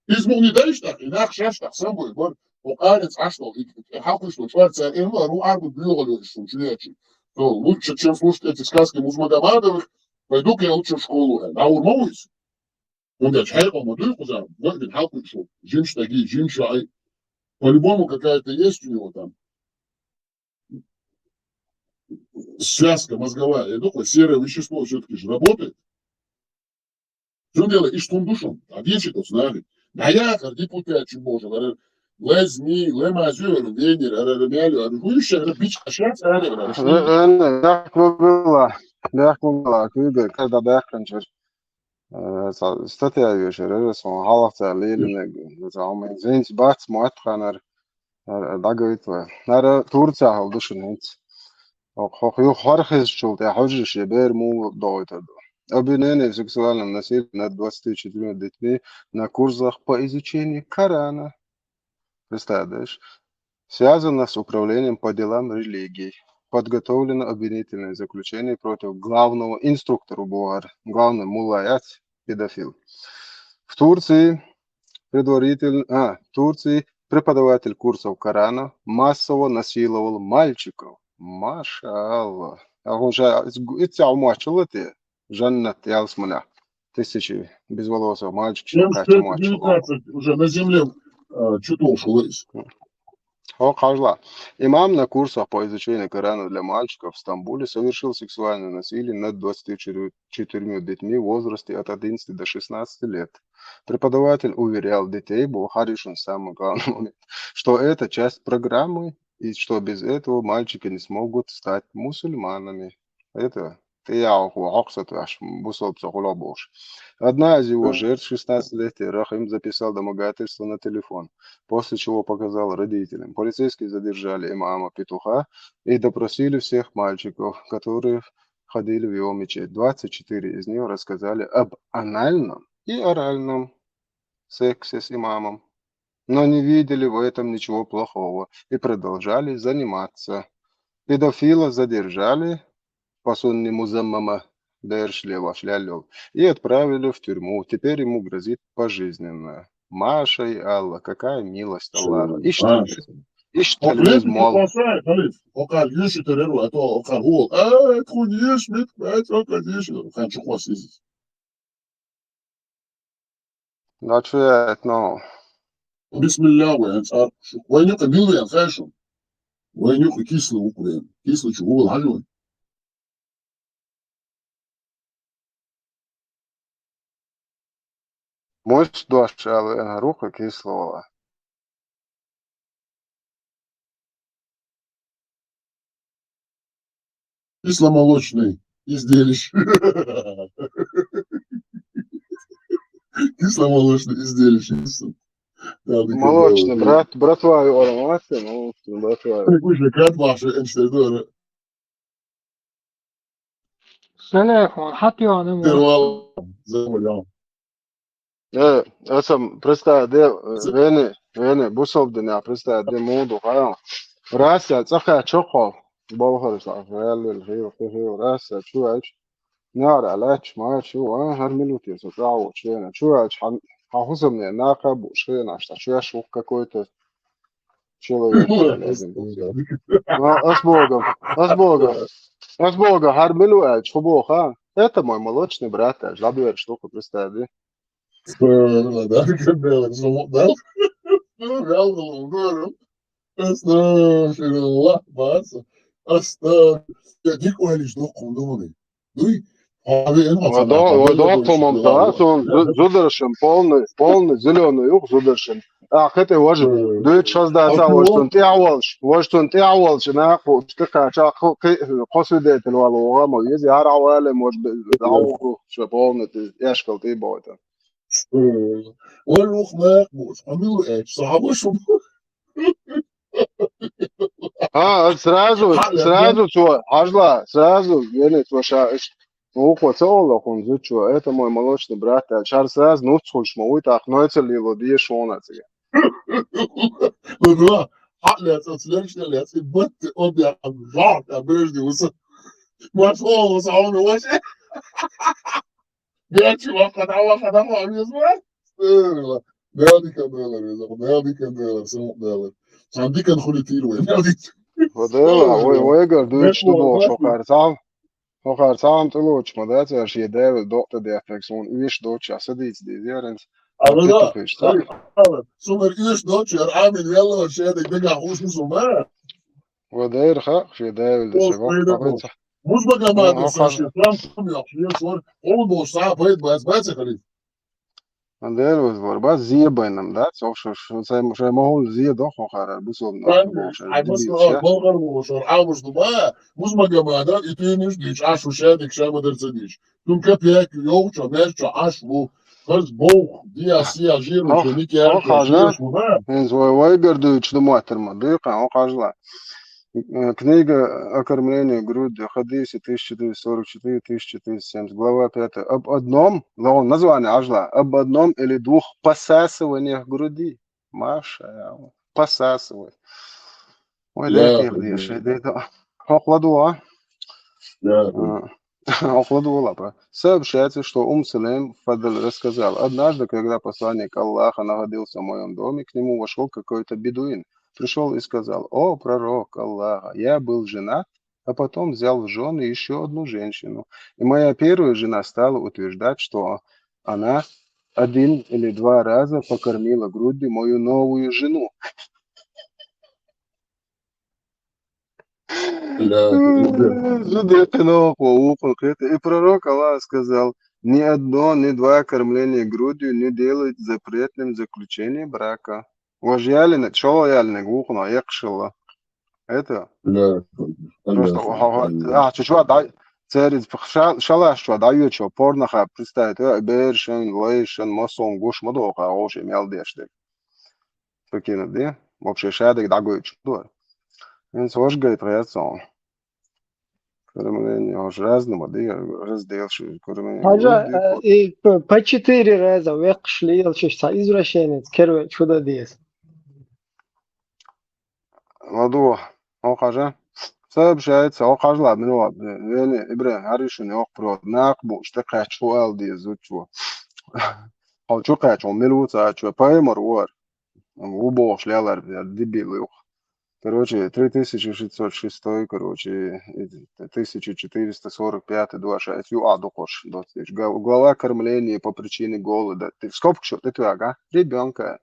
Иза муха дайша тӀаккха, и нах шаьш тӀаккха самбой бара, хӀокху аренца Ӏаш долу, и, и хьалкхуьуш долу чкъор цара, э, ну, а ру аргу боьгӀал йо иза шуна чу яьчи. То лучше, чем слушать эти сказки Музмагомадовых, пойду-ка я лучше в школу, э, дӀа ур ма ву иза. ХӀунда аьлча хьекъал ма дуй кхуза, ваъ, вин хьалкхуьуш ву, жимчу стаги, жимчу ваъ. По-любому какая-то есть у него там связка мозговая, я думаю, серое вещество всё-таки же работает. Цундела иштта хӀума ду шуна, дӀадийши оцу нахе. ДӀаяхара депутат чу божа, ара лазни, ламазуьра, венера, ара мелю, ара хуьйшара, бичкъа шац ара, ара шуьйра. Э, э, бехк вугала, бехк вугала, куьйга, кара дӀадаьккхинчуьра. Э, ца-, статья вешара, ара сон хьалха цара лелинарг, ца хьума зенц бац, мотт ханара. Ара, ара дӀагайта вай. Ара Турция хьал ду шуна хӀинца. Хьо-, хьо-, хьо-, хӀара хезачул тӀаьхьа хьожуш я бер муха догӀуьйтур ду. Обвинение в сексуальном насилии над двадцатью четырьмя детьми на курсах по изучению Корана. Представляешь? Связано с управлением по делам религий. Подготовлено обвинительное заключение против главного инструктора бохура, главный мулла яц, педофил. В Турции предварительно, а, в Турции преподаватель курсов Корана массово насиловал мальчиков. Машалла. А хӀун ша, итт сахьа мочула те, жаннат ялсманехь. Тысячи безволосых мальчиков кача мочула. Уже на земле, а, чу тухуш хуьлу иза. Хьо хьажала. Имам на курсах по изучению Корана для мальчиков в Стамбуле совершил сексуальное насилие над двадцатью четырьмя детьми в возрасте от одиннадцати до шестнадцати лет. Преподаватель уверял детей, бо-, хьаришун самый главный момент, что это часть программы, и что без этого мальчики не смогут стать мусульманами. Это тӀеяхьа хьокху сатуьйсуш, бусалба ца хуьлу бохуш. Одна из его жертв, шестнадцатилетний Рахим, записал домогательство на телефон, после чего показал родителям. Полицейские задержали имама петуха и допросили всех мальчиков, которые ходили в его мечеть. Двадцать четыре из них рассказали об анальном и оральном сексе с имамом, но не видели в этом ничего плохого и продолжали заниматься. Педофила задержали, по сунне музаммама, дерш лелош леллел, и отправили в тюрьму. Теперь ему грозит пожизненное. Маша и Алла, какая милость Аллаха. Иштта, иштта лез мол. Окъар юши тереру, а то окъар гул. А, тхун еш мит, а, то кадиш, хан чухвас изис. Начу яц, но. Бисмилла вайн цӀаркъ шу. Вайн юкъа мил вен хай шу. Вайн юкъа кисла вукъ вен. Кисла чу вугал хьажа вайн. Муьш дош аьлла, эн хӀара ву-кх кислола? Кисломолочный изделище. Кисломолочный изделище. Молочный брат, братва, юкъара вац, молочный братва. Куьйга кад бахьаш, эн шер дора. Телефон, хьан тоьхна ма. Первал, заводя. Э, аса, представь, де, э, вене, вене, бусалба динехь, представь, де, муха ду, хьан. Расса, цӀа кхаьчча хьо, балхара схьа, ваьллина, хила, хила, хила, расса, чу аьлча, нара лаьтташ, ма чу, а, хӀара мила ву те со, цӀа а воцуш, вене, чу аьлча, хьан, хьан хӀусамне, нах а бууш, хенаш, цхьа чоьш ву-кх какой-то человек. А, ас богу, ас богу, ас богу, хӀара мила ву аьлча, хӀун боху, а? Это мой молочный брат, аьлча, дӀадоьрзуш ду-кх, представь, де. Астагфирулла, да, кабела, зуму, да? Астагфирулла, бац. Астагфирулла. Я дика ойла йича дуккха хӀума ду вуни. Дуй? Хьо веана ма ца нах, ма доккха хӀума ду, суна зу-, зударшна полный, полный зелёный ю-кх зударшна. А, кхетий, важа, дуьйцуш хаза дац, а, важа цунна тӀехь а волуш, важа цунна тӀехь а волуш, нах а бууш, тӀекхача, кхо-, кхо-, кхо свидетель вала вогӀа а ма веза, хӀара а вале, может, бе-, дӀа а ву-, ша полный, эшкал тӀе а бохуьйту. Вай вух нах бу, хьо мила ву аьлча, со хьан ваша ву? А, сразу, сразу цо, хьажла, сразу, вене цо ша, иш, вукхо ца олу хьуна зудчо, это мой молочный брат, аьлча, хӀара сразу нуц хуьлуш ма вуй, тӀаккха нойцалла лело дезаш ву хьуна цига. Ну да, хьан лаьцна, оцу лерчу лаьцна, и батте объяхьан, жахь, а бежди вуса. Маш олу, со хьуна ваша. Гечи вахана, вахана, вахана, везла. Э, Дела дика, Дела реза, Дела дика, Дела, сам Дела. Сан дика хули тир вай, Дела дика. Ва Дела, вай, вайгара дуьйцуш ду боху, хӀокхара цхьа, хӀокхара цхьа хӀума тӀелоцуш ма дац, аьлла, шен девлла докъа тӀе дехкарг суна уьш доцуш, аса дийца деза, яренца. Ала да, ала, сумара уьш доцуш, яра Ӏамин велла, шен дагахь хӀуш ма суна. Ва дера хаьа, шен девлла деши воккха пайда. Музбага мада, ну, сан шен, сан сум йоккхуш, еш вара, хьуна бохуш, схьа пайда бац, бац а халита. Ан дера ваза вара, бац, зе байна-м дац, охьа шо, шо, шайн, шайн ма хӀума зе доху хӀокхара, бусалба нах бохуш, ай, дибийца, масала, ша. Болгар ву шура, Ӏамуш ду ма, Музмага мада, и туьйнаш дийча, Ӏаш ву шадик ша ма дар ца дийча. Цунна капек йогӀучо, маьжчо Ӏаш ву. Хаза бовх, диа, сиа, жиручо, нике, хӀокху хьажа, жираш ву ма. ХӀинца вай, вайгара дуьйцуш ду моттар ма дуьйкъа, хӀокху хьажала. Э, книга «Окормление грудью», хадисы тысяча четыреста сорок четыре, тысяча четыреста семьдесят, глава пятая. Об одном, ну, название хьажала, об одном или двух посасываниях груди. Маша, посасывай. Ой, да, да, я их дальше, да, да. ХӀокху ладугӀа? Да. А, хӀокху ладугӀа лапа. Сообщается, что Ум Сулейм Фадль рассказал: «Однажды, когда посланник Аллаха находился в моем доме, к нему вошел какой-то бедуин. Пришел и сказал: „О, пророк Аллаха, я был женат, а потом взял в жены еще одну женщину. И моя первая жена стала утверждать, что она один или два раза покормила грудью мою новую жену“». Бля, бля. Зуда кхинокхо вукхун кхета. И пророк Аллаха сказал: «Ни одно, ни два кормления грудью не делает запретным заключение брака». Вож ялина, шолгӀа ялинарг вукхуна эккхашалла. Это? Да. Просто, да, хо-, хо-, да. А, чу чу дӀа-, церан ша-, шалаш чу дӀайоьчу, порноха представить, э, берашан, лайшан, массо а гуш ма доху, а вовше мел деш дерг. Покинуть, да? Вообще шадерг дӀагойтуш ма ду. ХӀинца вож гайта гӀерта цхьа. Кормление, вож разный ма ду, раздел шу кормление. Хьажа, э, и п-, по четыре раза веккхаш лелаш цхьа извращенец кервечу хӀун дан деза? ЛадогӀа, хӀокху хьажа. Сообщается, хӀокху хьажа, ладно, ну ладно. Вене, Ибрахим, хӀара шуна йоккха провод. Нах бу, тӀекхаьчча хӀун ала деза зудчо? Хьо чу кхаьчча, хьо мила ву ца чу? Паймар ву хӀара. Ву бохуш лелар, дебил ю-кх. Короче, три тысячи шестьсот шестой, короче, и тысяча четыреста сорок пятый душа, эцу юкъахь дукхуш доцуш. Гла-, глава кормления по причине голода. Ты в скобках что, ты туда, ага? Ребёнка.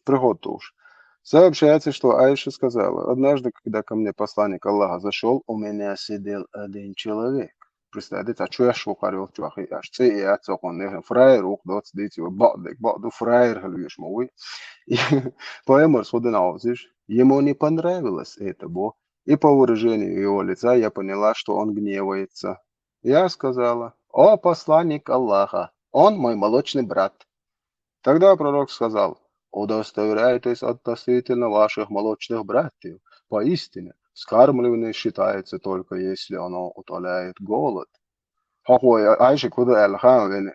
Приход туш. Сообщается, что Айша сказала: «Однажды, когда ко мне посланник Аллаха зашёл, у меня сидел один человек. Представь, цхьа чоьш ву кхар йолччохь хиъаш, цӀе а яц цо кхунна, фраер ву-кх доцца дийци, бакъдерг бакъ ду, фраер хила везаш ма вуй. Пайхамарс хӀун дина хьовсийша? Ему не понравилось это, бо. И по выражению его лица я поняла, что он гневается. Я сказала: «О, посланник Аллаха, он мой молочный брат». Тогда пророк сказал: «Удостоверяйтесь относительно ваших молочных братьев. Поистине, скармливание считается только если оно утоляет голод». Хьо хой, Ӏайшик хӀун ду аьлла хаам вени?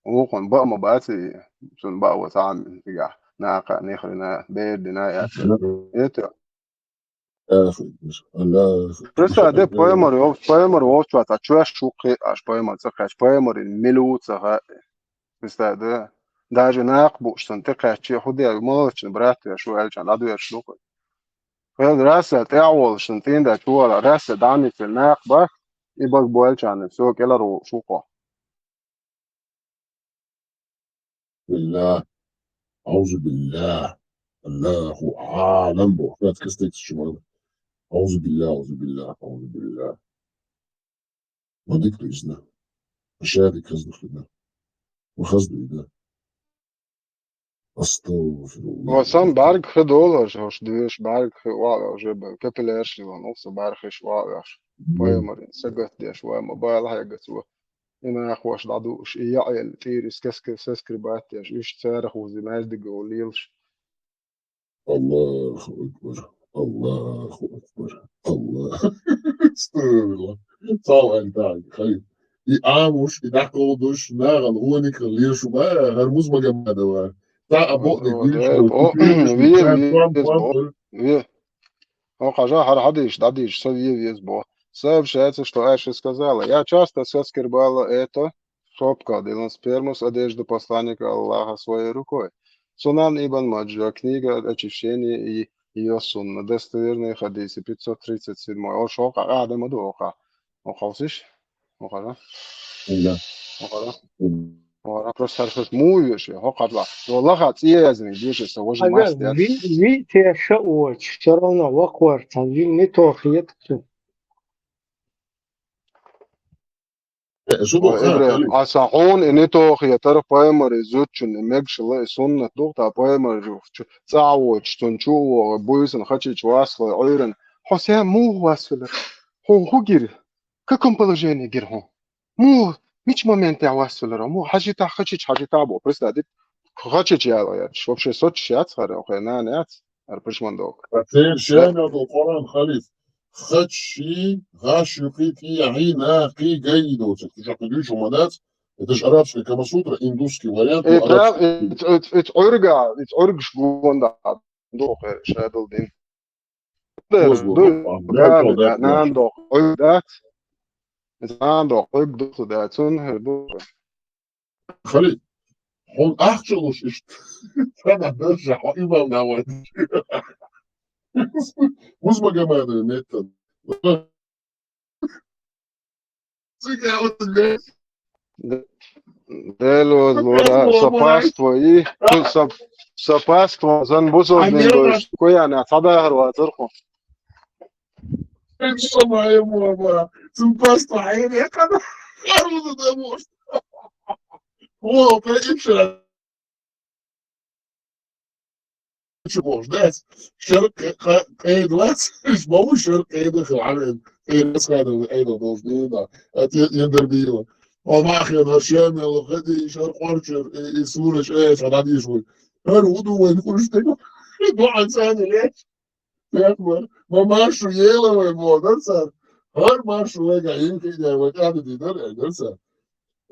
Вукхун баа ма бац и, цунна баа вац Ӏам дигахь, наха, нехрина, бер дина яц. Это Аллаху акбар. Аллаху акбар. Представь, де пайхамар, йо-, пайхамар волчохь цхьа чоьш ву кхиъаш, пайхамар ца кхаьчча, пайхамаран мила ву ца хаьа. Представь, де. Даже накха бууш санна тӀекхаьчча, хӀун де, молочный брат веш ву аьлча, дӀадоьрзуш ду-кх. Хьо раса тӀехь а волуш санна, тӀен даьча вала, раса дӀа а нисъелла накха бац, и бага боьлча, всё, кӀелхьара волуш ву-кх. Биллах. Аузу биллах. Аллаху а'лам боху. Хьоьца кастекс чу вала. Аузу биллах, аузу биллах, аузу биллах. Ма дика ду иза. Ма ша дика хаза ду хӀуна. Ма хаза ду иза. Астагфируллах. Ва сан бӀаьрг хи долаш, хӀуш дуьйш бӀаьрг хи ваъ, уже б-, капиллярш йилан, укху сан бӀаьрг хиш ваъ веш. Пайхамарин сагатдеш вай ма бала хьегацо. И нах ваша дӀадууш, и яӀ елла тӀера, и скаска-, соскребать деш, уьш царах вузи маьждига лелаш. Аллаху акбар. Аллаху акбар. Аллах. Астагфируллах. Цхьа вайн тӀехь хай. И Ӏамош, и дӀакховдош, нахана гӀоникара лешу ма, хӀара Музмагомадова. Цхьа а бокъ дика О, вуьйш да, ву, бо-, ве, ве, бо-, ве. Хьо хьажа, хӀара хьадийш, дӀадийш, со ве веза бо. Сообщается, что Айша сказала: «Я часто соскребала это, сопка, делом сперму с одежды посланника Аллаха своей рукой». Сунан Ибн Маджа, книга очищения и её сунна, достоверные хадисы, пятьсот тридцать седьмой. О, шо, Адам а ду, оха. Оха, слышишь? Оха, да? Да. Оха, да? М. Оха, просто хорошо, муй веши, оха, да. Валлаха, цӀе язни, деши, со, вожи Ага, мастер. Ви, ви те ша оч, всё равно, ваквар, там, ви не то хет. Э, шу Ой, боху, Ибрахим, хали. Аса хьуна и нитохе тара пайхамаре зудчун и мегашла и суннат ду, та пайхамар чу, цӀа а воцуш, цунна чу а вогӀу, буьйсанна хачич васлой, Ӏуьйран. Хьо сен муха васвелира? Хьо хӀун гира? В каком положении гира хьо? Муха, мича моментехь васвелира? Муха хьажитахь, хачич хьажитахь бо? Представь, хачич яла яц. Вообще соцуш яц хӀара, хӀара нана яц. ХӀара пишман дог. Ткъа церан шена долу Къуръан халиф. Хачи, гӀаш юкхи, кхи, хьи, нах, кхи, гай доцург. Шу шаккхи дуьйцу ма дац. Это ж арабский Камасутра, индусский вариант, Э, ну, прям, арабский. Э, э, э, Ӏуьрга, э, Ӏуьргаш гонда доху, э, шадал дин. Озло, Ду, опа, да, да, да, да, да, нан доху, Ӏуьрг дац. Нан доху, Ӏуьрг духу дац, цун, э, ду. Халид, хьуна ахча луш иштта. Цхьана бевза хьо имам навай. Музмагомадовн меттан. Цига вот, да. Д-, Дела возлора, со паство и, со, со паство, сан бусурдин дойш, кояна, цхьа дахар вацар хьо. Цун паство, хьайна, я када, харуда да может. О, прикинь, чу бохуш дац. Шаркъ къе-, къе-, къеда вац, иш ма ву шаркъ къеда хила хьавен. Къеда вац хадал, къеда долуш дийна. Ат е-, ен дар бийла. Ма махе дар шемел, хади, шар къорчер, и, и сураш, э, ша дадиш вуй. ХӀара ву ду вайн хуш тайна. Дуьхьал царна леш. Пехмар. Ма маршу ела вай бо, дар цар. ХӀара маршу вайга, ин хида вай къяда ди дар, э, дар цар.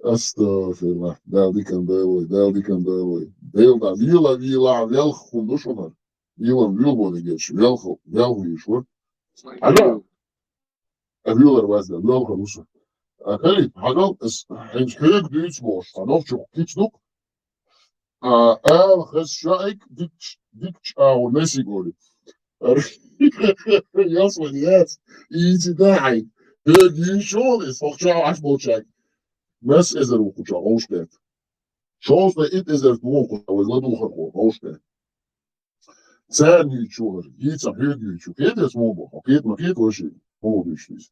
Астагфируллах. Дала дикан Дала вай, Дала дикан Дала вай. Дела да, вила, вила, велх хӀун ду шуна? Вилан вил бо дагерш, велх, велх виш вар. Ана, а вилар вазда, велх виш вар. А хали, хагал, эс, хьин хьег дуьйц бош, хьанов чух кич дук. А, ал хас шаик, дикч, дикч, а, у неси гори. Яс вариант. Изи да хай. Хьег йиш йол, эс хохча аш болчак. Мас эзер ву куча, гӀовш бет. Шовзткъе итт эзар тхуна кху вай ладугӀар хьо, гӀовшке. Царна юьйцу хӀара, йийца хьоьга юьйцу. Кхетарца муха боху? Кхета ма кхета ваши, муха дуьйцу иза?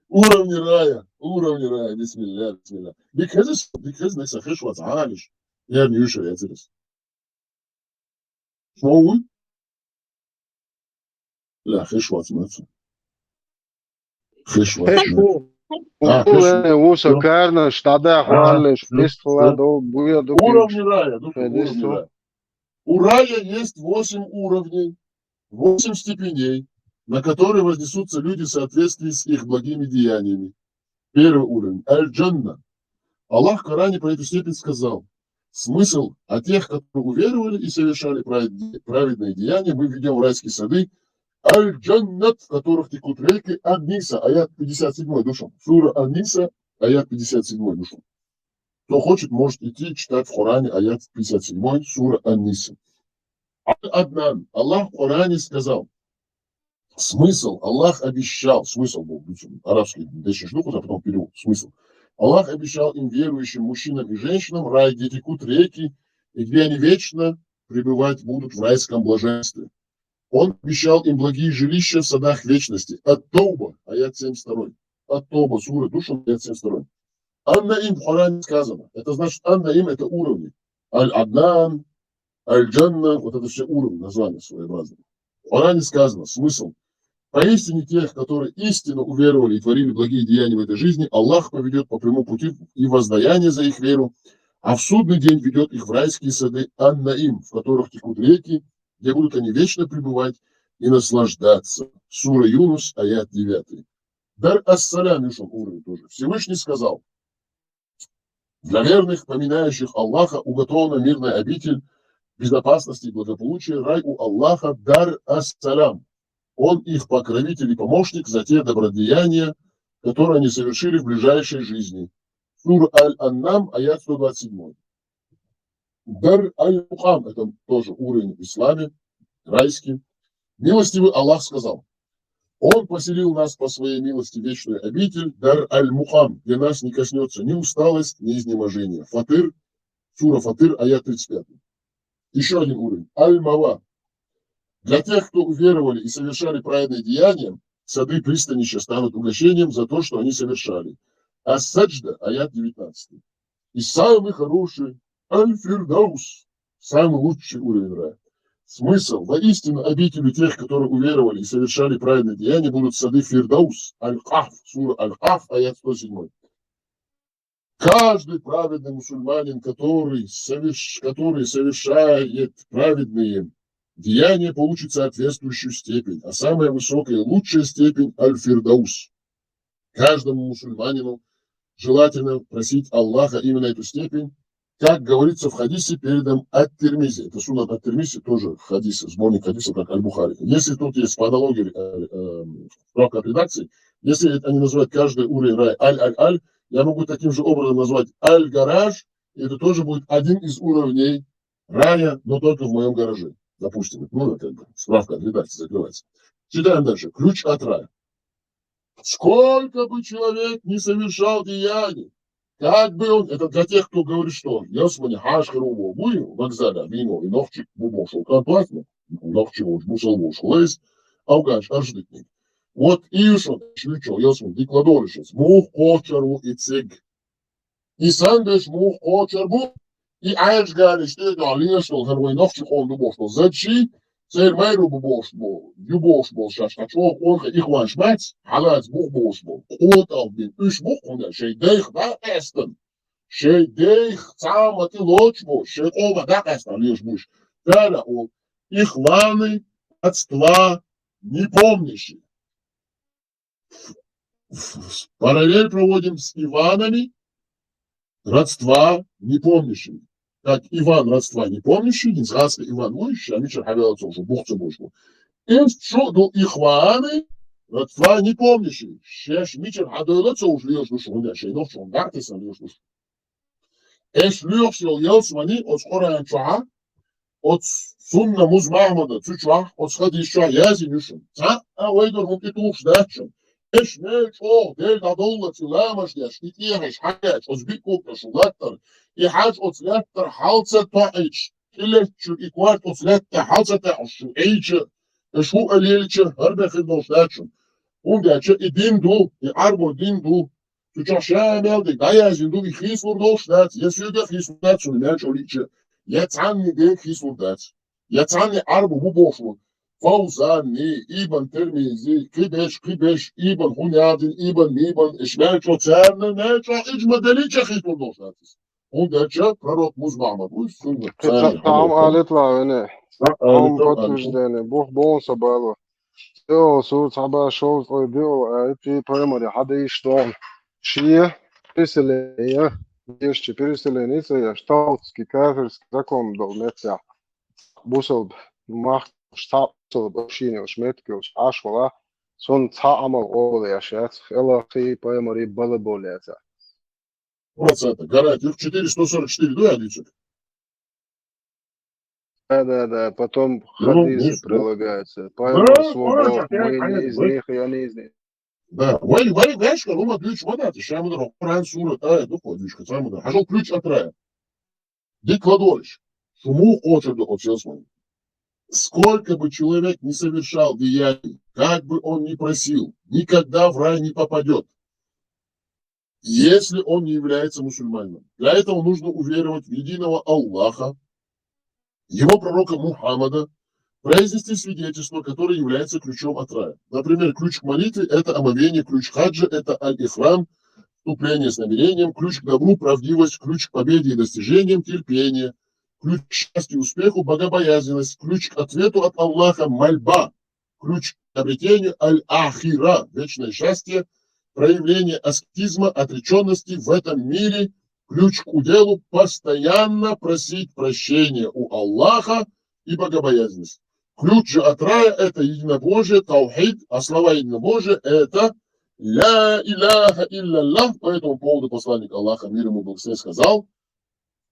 Уровни рая, уровни рая, бисмилля, бисмилля. Because, because next хиш вац гӀалиш, я не юшер я цирис. Шоу? Ла, хиш вац маца. Хиш вац. Хиш ву. А, хиш ву. Ву со карна, штада хваллеш, пист хвала до, буя до. Уровни рая, душу, уровни рая. У рая есть восемь уровней, восемь степеней, на которые вознесутся люди в соответствии с их благими деяниями. Первый уровень. Аль-Джанна. Аллах в Коране про эту степень сказал. Смысл: о тех, которые уверовали и совершали правед-, праведные деяния, мы введем в райские сады, Аль-Джаннат, в которых текут реки, Ан-Ниса, аят пятьдесят седьмой, душу. Сура Ан-Ниса, аят пятьдесят седьмой, душу. Кто хочет, может идти читать в Коране аят пятьдесят седьмой, сура Ан-Ниса. Аль-Аднан. Аллах в Коране сказал, смысл: Аллах обещал, смысл был, допустим, арабский, дальше штуку, а потом перевод, смысл. Аллах обещал им, верующим мужчинам и женщинам, рай, где текут реки, и где они вечно пребывать будут в райском блаженстве. Он обещал им благие жилища в садах вечности. Ат-Тауба, аят семьдесят второй. Ат-Тауба, сура, душу, аят семьдесят второй. Ан-Наим в Коране сказано. Это значит, Ан-Наим — это уровни. Аль-Аднан, Аль-Джанна, вот это все уровни, названия своеобразные. В Коране сказано, смысл: поистине тех, которые истинно уверовали и творили благие деяния в этой жизни, Аллах поведет по прямому пути и воздаяние за их веру, а в судный день ведет их в райские сады Ан-Наим, в которых текут реки, где будут они вечно пребывать и наслаждаться. Сура Юнус, аят девятый. Дар ас-Салям, ишон уровень тоже. Всевышний сказал: для верных, поминающих Аллаха, уготована мирная обитель безопасности и благополучия, рай у Аллаха, Дар ас-Салям. Он их покровитель и помощник за те добродеяния, которые они совершили в ближайшей жизни. Сура Аль-Аннам, аят сто двадцать седьмой. Дар Аль-Мукам, это тоже уровень в исламе, райский. Милостивый Аллах сказал: Он поселил нас по своей милости в вечную обитель, Дар Аль-Мукам, где нас не коснется ни усталость, ни изнеможение. Фатыр, сура Фатыр, аят тридцать пятый. Еще один уровень. Аль-Мава. Для тех, кто уверовали и совершали праведные деяния, сады пристанища станут угощением за то, что они совершали. Ас-Саджда, аят девятнадцатый. И самый хороший, Аль-Фирдаус, самый лучший уровень рая. Смысл: воистину обителью тех, которые уверовали и совершали праведные деяния, будут сады Фирдаус, Аль-Кахф, сура Аль-Кахф, аят сто седьмой. Каждый праведный мусульманин, который соверш-, который совершает праведные деяния, получит соответствующую степень, а самая высокая и лучшая степень — Аль-Фирдаус. Каждому мусульманину желательно просить Аллаха именно эту степень, как говорится в хадисе, переданном от Тирмизи. Это Сунан от Тирмизи, тоже хадис, сборник хадисов, как Аль-Бухари. Если тут есть по аналогии, э, э, справка от редакции, если это они называют каждый уровень рая Аль-Аль-Аль, я могу таким же образом назвать Аль-Гараж, и это тоже будет один из уровней рая, но только в моем гараже, допустим. Ну, как бы, справка от редакции закрывается. Читаем дальше. Ключ от рая. Сколько бы человек не совершал деяний, как бы он, это для тех, кто говорит, что ялсмани хьаша хир ву бу вокзала вино, и нохчи бу бошо, кан платно, нохчи волча, бусалба волча хулайс, афганча аршдитник. Вот и шо, шлючо, ялсмани дикладор шас, мух кочар ву и циг. И сандеш мух кочар бу, и Ӏаьржа галеш тӀе а дуьхьал лелаш долу хӀара вайн нохчийн къоман ду бохуш долу зад ши, церан майра бу бохуш бу, ю бохуш болу шаьш, хьан чӀогӀа къонахий ихванаш бац, хьалаца бух бохуш болу, къотӀалла бина уьш бу хӀунда шайн дайх дӀа а къаьстина, шайн дайх цхьа а ма тӀе лоцуш бу, шайн къомах дӀа а къаьстина лелаш бу уьш. Цара олу: ихваны, родства, непомнящие. Параллель проводим с Иванами, родства непомнящими. Как Иван, родства непомнящий, хӀинца гӀазкхи Иван вуй, ша мичара хьавелла ца вуш, бух ца буш бу. Иштта шу а ду ихваны, родства непомнящий. Шаьш мичара хьадевлла ца вуш лелаш ду шу, хӀунда шайн нохчо хӀунда дӀа а тесна лелаш ду шу. Эш лоьхуш йолу ялсмани оцу Къуръан чохьа, оцу Сунна Муза Махьмада цу чохь, оцу хадис чохь яздина ю шуна. Цхьа а вай дара хӀума тӀетухуш дац шуна. Эш мел чӀогӀа Дела дӀадовллалц и ламаш деш, и тӀехьаш хьагаьчча, оцу биъ куп тӀе шу латтара, и хьаж оцу лаьттара хьал ца тоьхьича, и леттачуьра и корта оцу лаьтта тӀе хьал ца таьӀча шу Ӏийча, Аш хӀу а лелача, хӀара бехк долуш дац шуна. ХӀунда аьлча и дин ду, и Ӏарбо дин ду. Цу чохь ша мел дерг дӀаяздина ду, и хийцалур долуш дац, я соьга хийцалур дац, суна мел чӀогӀа лиъча, я цхьанна дерг хийцалур дац. Я цхьанна Ӏарбо бу бохуш ву. Фавзани, Ибн Тирмизи, кхиберш, кхиберш, Ибн Хьунядин, Ибн Мибан, иш мел чӀогӀа царна, мел чӀогӀа иджма далича хийцалур долуш дац иза. ХӀунда аьлча пророк муза бахьа ма бу, сунна Ца- царна ца- хьама Цхьаъ алийтла вайна. Цхьаъ Цхьаъ алийтла, патуш алийтла. Дена, бух бон са бало. Цо сур цхьа ба шов цой био, а, и пайхамаре хьадайш дон. Шия переселение, ешча переселение, ца еш, таутский, кафирский закон дол меттехь. Бусалба мах, цхьаъ бусалба общине уш меттигаш Ӏаш вала, сунна цхьа Ӏамал къобал еш яц, Аллахи пайхамари бала бовла яц. Процента. Гарантия. Четыре сто сорок четыре, да, я дицу? Да, да, да. Потом Ну, хадисы ну, прилагаются. Поэтому Да, свой короче, Бог, опять, мы не опять, из вы- них, и они из них. Да. Вай, вай, вай, школу ма дучу, вот это, ща мы дорогу, Коран, сура, да, я духу, дучка, саму, да. Хожу ключ от рая. Дик Владимирович, шуму хочет до отсутствования. Сколько бы человек не совершал деяний, как бы он ни просил, никогда в рай не попадет, если он не является мусульманином. Для этого нужно уверовать в единого Аллаха, его пророка Мухаммада, произнести свидетельство, которое является ключом от рая. Например, ключ к молитве — это омовение, ключ хаджа — это аль-ихрам, вступление с намерением, ключ к добру — правдивость, ключ к победе и достижениям — терпение, ключ к счастью и успеху — богобоязненность, ключ к ответу от Аллаха — мольба, ключ к приобретению — аль-ахира, вечное счастье, проявление аскетизма, отречённости в этом мире, ключ к уделу — постоянно просить прощения у Аллаха и богобоязненность. Ключ же от рая — это единобожие, таухид, а слова единобожия — это ля иляха илляллах. По этому поводу посланник Аллаха, мир ему благословение, сказал: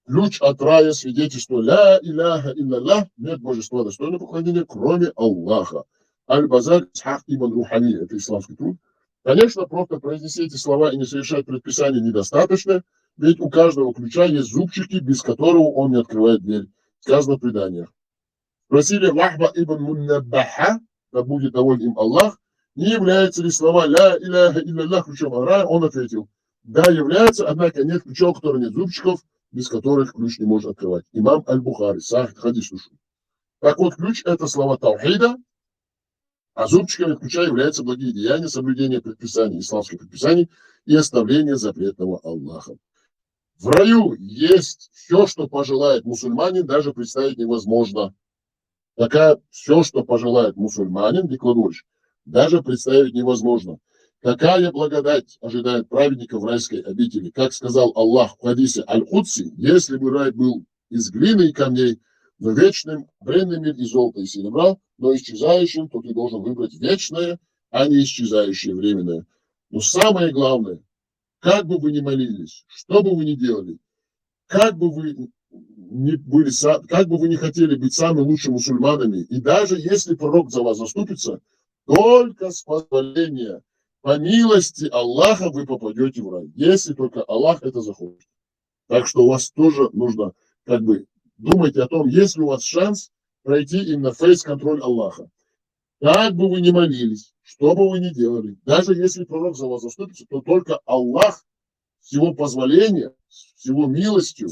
ключ от рая — свидетельство ля иляха илляллах, нет божества достойного поклонения, кроме Аллаха. Аль-Базар, Исхак ибн Рухани, это исламский труд. Конечно, просто произнести эти слова и не совершать предписание недостаточно, ведь у каждого ключа есть зубчики, без которого он не открывает дверь. Сказано в преданиях. Спросили Вахба ибн Муннаббаха, да будет доволен им Аллах, не является ли слова ля иляха илляллах ключом от рая, он ответил: да, является, однако нет ключа, у которого нет зубчиков, без которых ключ не может открывать. Имам Аль-Бухари, сахих хадис слушал. Так вот, ключ — это слова таухида, а зубчиками ключа являются благие деяния, соблюдение предписаний, исламских предписаний и оставление запретного Аллаха. В раю есть все, что пожелает мусульманин, даже представить невозможно. Такая, все, что пожелает мусульманин, Дик Владимирович, даже представить невозможно. Какая благодать ожидает праведника в райской обители? Как сказал Аллах в хадисе Аль-Кудси: если бы рай был из глины и камней, но вечным, бренный мир из золота и серебра, но исчезающим, то ты должен выбрать вечное, а не исчезающее, временное. Но самое главное, как бы вы ни молились, что бы вы ни делали, как бы вы ни были, са- как бы вы ни хотели быть самыми лучшими мусульманами, и даже если пророк за вас заступится, только с позволения, по милости Аллаха вы попадете в рай, если только Аллах это захочет. Так что у вас тоже нужно, как бы, думайте о том, есть ли у вас шанс пройти именно фейс-контроль Аллаха. Как бы вы ни молились, что бы вы ни делали, даже если пророк за вас заступится, то только Аллах с его позволения, с его милостью,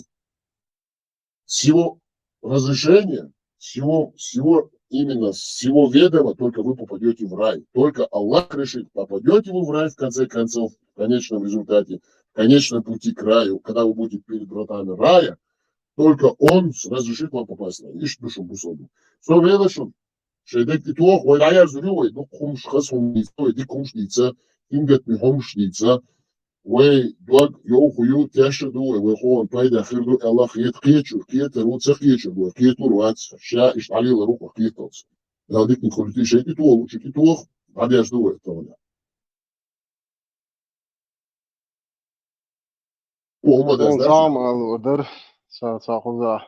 с его разрешения, с его, с его, именно с его ведома только вы попадете в рай. Только Аллах решит, попадете вы в рай в конце концов, в конечном результате, в конечном пути к раю, когда вы будете перед вратами рая, только Он с- разрешит вам попасть в рай. Ишт ду шун бусалба. Со велашун, шайн дерг тӀетоха, вай дӀаязду вай, дукха хӀумаш, хаза хӀума дийца, вай дика хӀумаш дийца, сингаттаме хӀумаш дийца, вай дог йовха ю, тешна ду вай, вай къоман пайда хир ду аьлла хета кхечуьра, кхетар ву, ца кхечуьра вай, кхеталур вац, ша иштта Ӏалилар ву-кх кхеталц. Дала диканиг хуьлда шайн тӀетоха, лучу тӀетоха, дӀадеш ду вай тахана. Хьо хӀума деш Суна дац? Цхьа хӀума алур дара, сан цхьа кхузахь.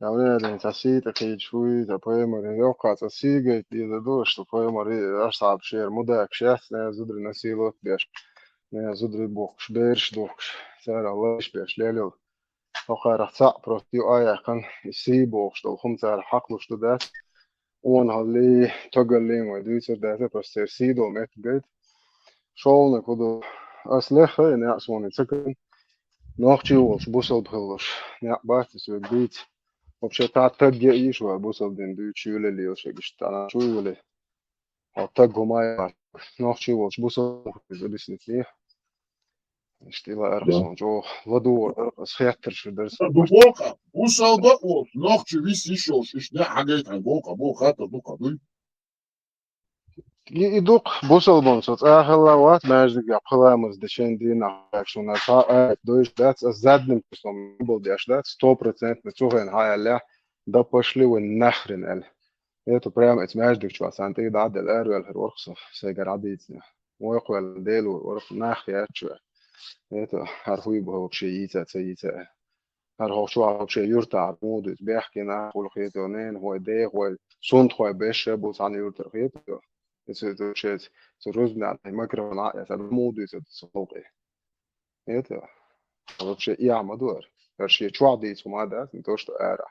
Явне ден цхьа сий тӀе кхийдаш вуй, цхьа пайхамаре йоккха цхьа сий гайта дезар ду, что пайхамаре, асхьабаш шера мудакаш яц, нана зударий насиловать беш, нана зударий бухкуш, бераш духкуш, царах лайш беш лелийла. ХӀокхарах цхьаъ просто ю а яьккхина, и сий бохуш долу хӀума царах хьакхалуш ду дац. онхалли, тогалли вай дуьйцур дац, просто церан сийдо меттиг гайта. ШоллагӀа хӀу ду, ас леххара а некъ суна ца кхайна. Нохчий волча бусалба хилалаш некъ бац соьга дийца. Вообще, цхьа таг а йиш вай бусалба дин дуьйцуш, юьлалла йолаш шегаш тӀана чу йоле. Хьо таг хӀума яц. Нохчий волча бусалба хилалаш объяснить. Иштта ила аргӀа суна чӀоагӀа ладувгӀар дар, ас хеттарш дар са. Ду бокъа, бусалба а волча, нохчий виса йиш йолаш, иштта некъ хьагайта хьайна бокъа, бокъа хаттар дукха дуй. И, и дукха бусалбан со цӀа хилла вац, маьждигехь пхи ламаз де шен дийнахь шуна цхьа а дойш дац, ас задним числом болх беш дац, сто процентов цу хенахь аьлла, да пошли вы нахрен аьлла. Это прямо эцу маьждиг чохь сан тӀе дӀа а делла, араваьлла хир вара со, сайгара дийцина. Вай кхоьллина Делора вара нах яц чу. Это хӀара хӀуй бу вообще йийца, ца йийца. ХӀара хӀокху чохь вообще юьртахь муха дуьйцу, бехке нах хуьлу хетар, ненахой, дехой, сунтхой беш а бу цхьана юьртара хетар. Иза, иза вообще, цу рузбанехь микрофон а эцна, муха дуьйцу цу халкъе. Это вообще эхь ма ду хӀара. ХӀара шен чохь дийца хӀума дац, не то что ара.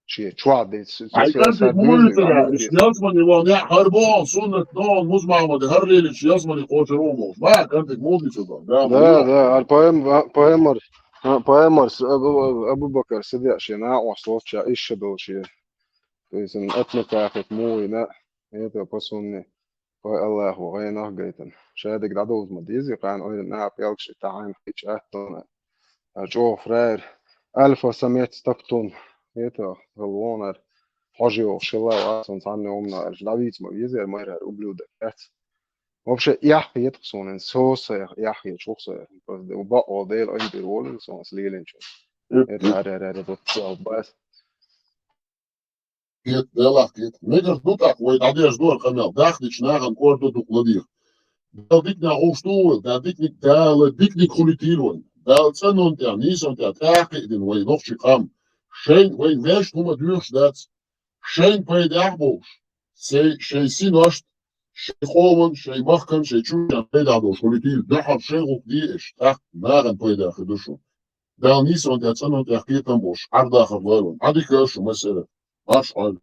Шен чохь дийца, Хьайн кӀантий муха дуьйцура, иза ялсамане ван яхь хӀара боху, суннат ногӀан музмахмаде хӀара лелийча ялсамане кхочур ву бохуш. Ма, кӀантий муха дуьйцура, да, Да, да, хӀара пайхамар, а, пайхамар, а, Абу-, Абу-Бакар Сиддикъ шен накъост волчча ишша долу шен. То есть, м, атмакахет муха йина, это по сунне. Вай Аллахо гӀенах гайтина. Шадерг дӀадовза ма дезий, кхана ойла наха пӀелгаш и тахьайна хи чӀаттална. А чӀогӀа фраер. Альфа самец топтун. Это, галвонар. Хьожа йогӀуш хилла вац, цхьанна хӀуманах аьлча, дӀавийца ма везара, майрара ублюдок яц. Вообще, эхь хетах суна, со саях, эхь хеташ ву со. Просто бакъо Дела айбир волу со, ас лелинчу. Это аре, аре, аре, вот, всё, бас. Кхета, Делахь кхета. Мегар ду тӀаккха вай дӀадеш ду хӀара къамел, дахдича нахана кӀордо дукха ладийгӀа. Дала диканехь гӀуш ду вай, Дала диканиг, Дала диканиг хуьлийтийла вайна. Дала цӀанонна тӀехь, нийсонна тӀехь тӀаккха кхиъдина вай нохчий къам. Шайн, вайн вешан хӀума доьхуш дац. Шайн пайдехь а бохуш, шай, шайн синошна, шайн къоман, шайн махкан, шайн чуьрчан пайдехь долуш хуьлийтийла, дуьххьара шайн гӀуллакх де аша, тӀаккха нахана пайда хир ду шуна. Дала нийсонна тӀехь, цӀанонна тӀехь кхетам болуш, Ӏардахар лойла вайна. Ӏадика аша, масера. Марш Ӏойла.